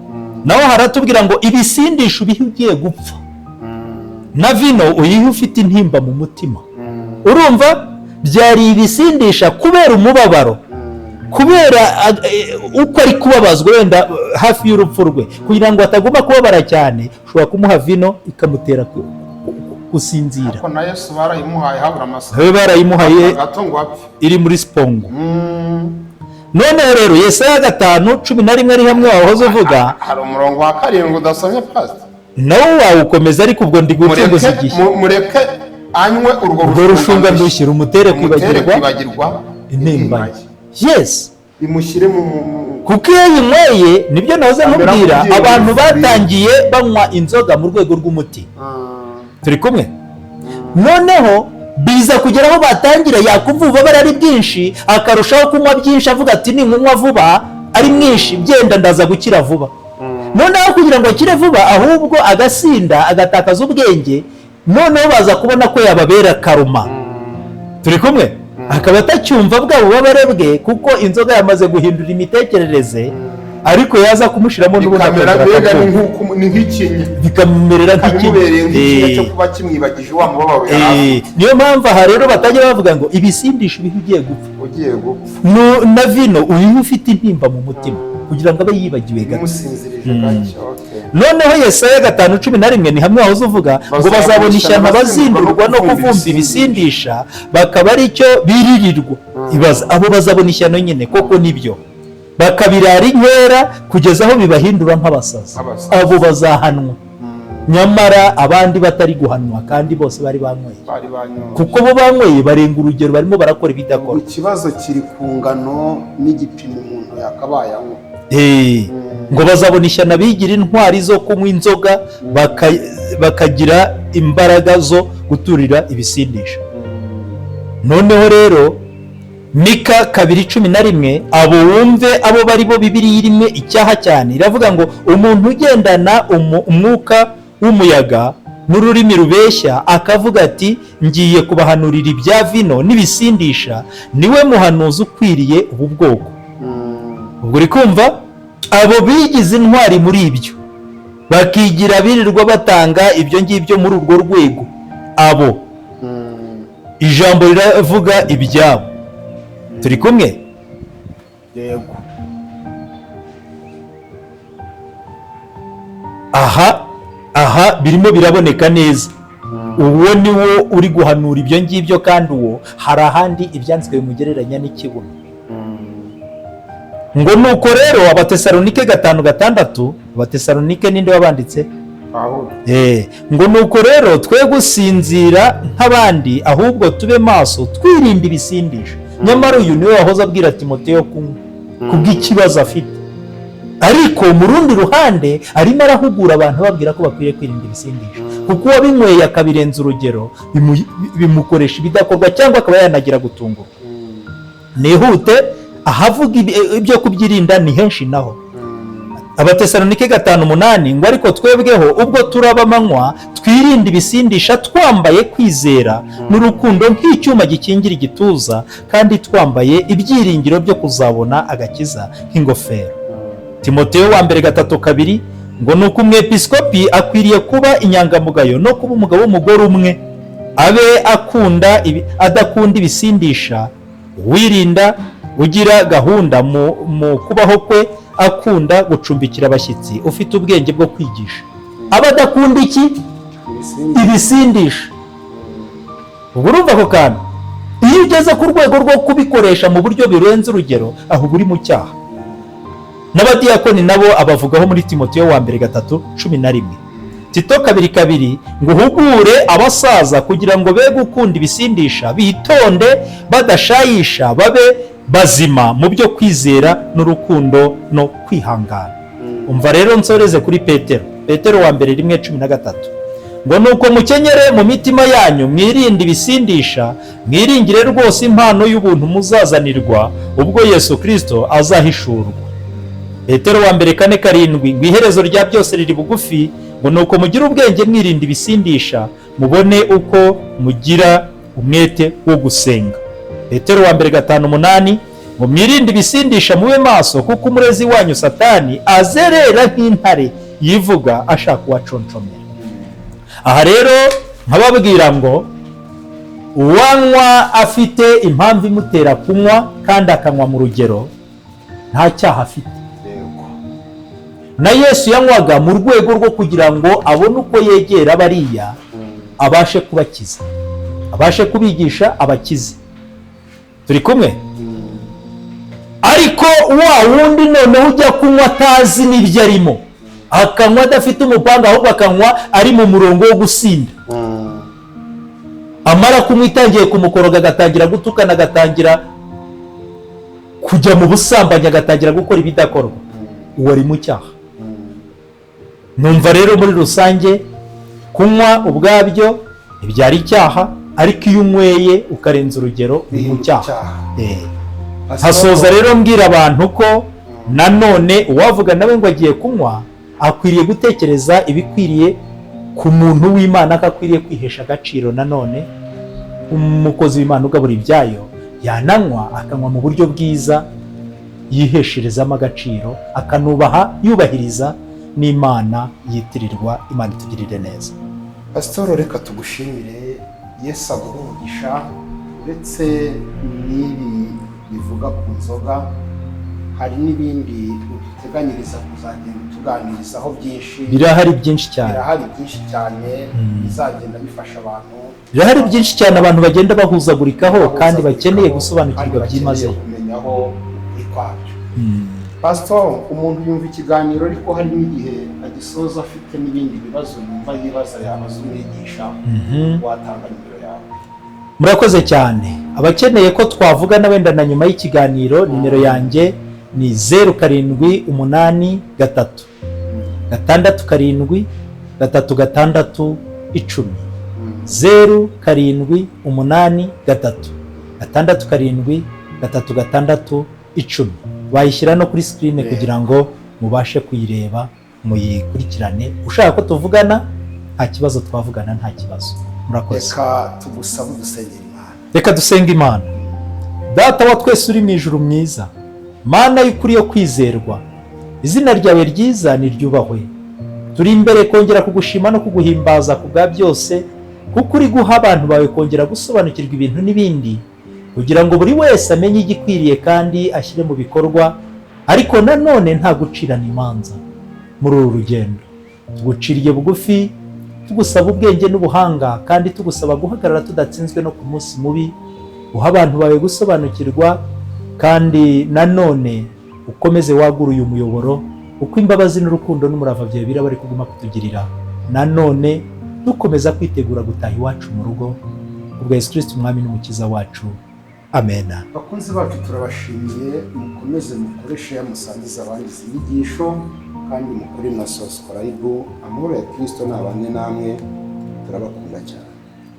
naho haratubwira ngo ibisindisha ubihe ugiye gupfa, na vino uyihe ufite intimba mu mutima. Urumva byari ibisindisha kubera umubabaro, kubera uko ari kubabazwa wenda hafi y'urupfu rwe. Kugira ngo ataguma kubabara cyane, ushobora kumuha vino ikamutera gusinzira. Ariko na Yesu barayimuhaye habura amasaha Babe barayimuhaye gato ngo apfe. iri muri sipongo. Noneho rero Yesaya 5:11 ari hamwe wahoze uvuga. Hari umurongo wa 7 udasomye, pasita. Nawo wawukomeza, ariko ubwo ndi gucunguza Mureke igihe. mureke anywe urwo Urwo rushunga ndushyi rumutere rumutere kwibagirwa kwibagirwa intimba intimba ye. Yes. Bimushyire mu Kuko iyo yinyweye, nibyo nahoze Amera nkubwira, nk'ugiye abantu muri batangiye banywa inzoga mu rwego rw'umuti, turi kumwe? Noneho biza kugera aho batangira, yakumva ububabare ari bwinshi, akarushaho kunywa byinshi, avuga ati ninkunywa vuba ari mwinshi, byenda ndaza gukira vuba. Noneho kugira ngo akire vuba, ahubwo agasinda agatakaza ubwenge. Noneho baza kubona ko yababera karuma, turi kumwe? Akaba atacyumva bwa bubabare bwe, kuko inzoga yamaze guhindura imitekerereze, ariko yaza kumushiramo n'ubundi bikamera akongera mbega ni akabyumva. ni nk'ikinya. Bikamumerera nk'ikinya. Bimubereye nk'ikinya cyo kuba kimwibagije wa mubabaro yari afite. Niyo mpamvu aha rero batajya bavuga ngo ibisindisha ubihe ugiye gupfa, Ugiye gupfa. Na vino uyihe ufite intimba mu mutima, kugira ngo abe yibagiwe gato. Bimusinzirije gake, okay. Noneho Yesaya 5:11 ni hamwe wahoze uvuga ngo Bazabona bazabona ishyano ishyano bazindurwa no kuvumba kuvumba ibisindisha, bakaba ari cyo biririrwa. Ibaza abo bazabona ishyano nyine koko nibyo, bakabirara inkera kugeza aho bibahindura nk'abasazi. Nk'abasazi. Abo bazahanwa, nyamara abandi batari guhanwa, kandi bose bari banyweye. Bari banyoye. Kuko bo banyweye barenga urugero, barimo barakora ibidakora. Ikibazo kiri ku ngano n'igipimo umuntu yakabaye anywa. Ngo bazabona ishyano bigira intwari zo kunywa inzoga, bakagira imbaraga zo guturira ibisindisha. Noneho rero Mika 2:11, abo wumve abo bari bo. Bibiliya irimo icyaha cyane, iravuga ngo umuntu ugendana umwuka w'umuyaga n'ururimi rubeshya, akavuga ati ngiye kubahanurira ibya vino n'ibisindisha, niwe muhanuzi ukwiriye ubu bwoko. Ubwo uri kumva abo bigize intwari muri ibyo, bakigira birirwa batanga ibyo ngibyo muri urwo rwego, abo ijambo riravuga ibyabo. Turi kumwe? Yego. Aha birimo biraboneka neza, uwo ni wo uri guhanura ibyo ngibyo, kandi uwo hari ahandi Ibyanditswe bimugereranya n'ikibuno. Ngo nuko rero Abatesalonike 5:6, Abatesalonike ninde wabanditse? Pawulo. Ngo nuko rero twe gusinzira nk'abandi, ahubwo tube maso, twirinda ibisindisha. Nyamara uyu niwe wahoze abwira Timoteyo kunywa kubw'ikibazo afite, ariko mu rundi ruhande arimo arahugura abantu, ababwira ko bakwiriye kwirinda ibisindisha, kuko uwabinyweye akabirenza urugero bimukoresha ibidakorwa, cyangwa akaba yanagira gutungurwa. Nihute, ahavuga ibyo kubyirinda ni henshi naho. Abatesalonike 5:8 ngo ariko twebweho ubwo turaba amanywa, twirinde ibisindisha, twambaye kwizera n'urukundo nk'icyuma gikingira igituza, kandi twambaye ibyiringiro byo kuzabona agakiza nk'ingofero. Timoteyo wa mbere 3:2 Ngo ni uko umwepiskopi akwiriye kuba inyangamugayo no kuba umugabo w'umugore umwe, abe akunda adakunda ibisindisha, wirinda, ugira gahunda mu kubaho kwe, akunda gucumbikira abashyitsi, ufite ubwenge bwo kwigisha. Aba adakunda iki? Ibisindisha. Ibisindisha. Ubwo urumva ako kantu, iyo ugeze ku rwego rwo kubikoresha mu buryo birenze urugero, aho uba uri mu cyaha. N'abadiyakoni nabo abavugaho muri Timoteyo wa mbere 3:11, Tito 2:2, ngo uhugure abasaza kugira ngo be gukunda ibisindisha, bitonde, badashayisha, babe bazima mu byo kwizera n'urukundo no kwihangana. Umva rero nsoreze kuri Petero, Petero wa mbere 1:13, ngo nuko mukenyere mu mitima yanyu, mwirinde ibisindisha, mwiringire rwose impano y'ubuntu muzazanirwa ubwo Yesu Kirisito azahishurwa. Petero wa mbere 4:7, ngo iherezo rya byose riri bugufi, ngo nuko mugire ubwenge, mwirinda ibisindisha, mubone uko mugira umwete wo gusenga. Petero wa mbere 5:8, ngo mwirinde ibisindisha, mube maso, kuko umurezi wanyu Satani azerera nk'intare yivuga, ashaka uwaconshomera. Aha rero nkababwira ngo uwanywa afite impamvu imutera kunywa kandi akanywa mu rugero, nta cyaha afite. Na Yesu yanywaga mu rwego rwo kugira ngo abone uko yegera bariya, abashe kubakiza, abashe kubigisha, abakize. Turi kumwe? Ariko wa wundi noneho ujya kunywa atazi n'ibyo arimo, akanywa adafite umupanga, ahubwo akanywa ari mu murongo wo gusinda, amara kunywa itangiye kumukoroga, agatangira gutukana, agatangira kujya mu busambanyi, agatangira gukora ibidakorwa, uwo ari mu cyaha. Numva rero muri rusange kunywa ubwabyo ntibyari icyaha, ariko iyo unyweye ukarenza urugero uri mu Bihinduka cyaha. icyaha. Hasoza rero mbwira abantu ko nanone uwavuga nawe ngo agiye kunywa akwiriye gutekereza ibikwiriye ku muntu w'Imana, ko akwiriye kwihesha agaciro. Nanone umukozi w'Imana ugabura ibyayo yananywa, akanywa mu buryo bwiza yihesherezamo agaciro, akanubaha, yubahiriza n'Imana yitirirwa. Imana itugirire neza. Pasitoro, reka tugushimire. Yesu aguhe umugisha. Uretse n'ibi bivuga ku nzoga, hari n'ibindi uduteganyiriza kuzagenda utuganirizaho byinshi. Birahari byinshi cyane. Birahari byinshi cyane bizagenda bifasha abantu. Birahari byinshi cyane abantu bagenda bahuzagurikaho kandi bakeneye kandi gusobanukirwa bakeneye byimazeyo. kumenyaho ukuri kwabyo. Pasitoro, umuntu yumva ikiganiro, ariko hari n'igihe agisoza afite n'ibindi bibazo yumva yibaza, yabaza umwigisha. Watanga nimero yawe? Murakoze cyane. Abakeneye ko twavugana wenda na nyuma y'ikiganiro, nimero yanjye ni 0783 67 36 10, 0783 67 36 10. Bayishyira no kuri screen kugira ngo mubashe kuyireba, muyikurikirane. Ushaka ko tuvugana, nta kibazo, twavugana, nta kibazo. Murakoze. Reka tugusabe udusengera Imana. Reka dusenge Imana. Data wa twese uri mu ijuru mwiza, Mana y'ukuri yo kwizerwa, izina ryawe ryiza niryubahwe. Turi imbere kongera kugushima no kuguhimbaza ku bwa byose, kuko uri guha abantu bawe kongera gusobanukirwa ibintu n'ibindi, kugira ngo buri wese amenye igikwiriye kandi ashyire mu bikorwa, ariko nanone nta gucirana imanza muri uru rugendo. Tuguciriye bugufi, tugusaba ubwenge n'ubuhanga, kandi tugusaba guhagarara tudatsinzwe no ku munsi mubi, uha abantu bawe gusobanukirwa, kandi nanone ukomeze wagura uyu muyoboro, uko imbabazi n'urukundo n'umurava byawe biraba bari kuguma kutugirira, nanone dukomeza kwitegura gutaha iwacu mu rugo, ubwa Yesu Kristo Umwami n'Umukiza wacu. Amena. Bakunzi bacu, turabashimiye. Mukomeze mukoreshe, musangize abandi izi nyigisho, kandi mukore na subscribe. Amahoro ya Kirisito nabane namwe. Turabakunda cyane.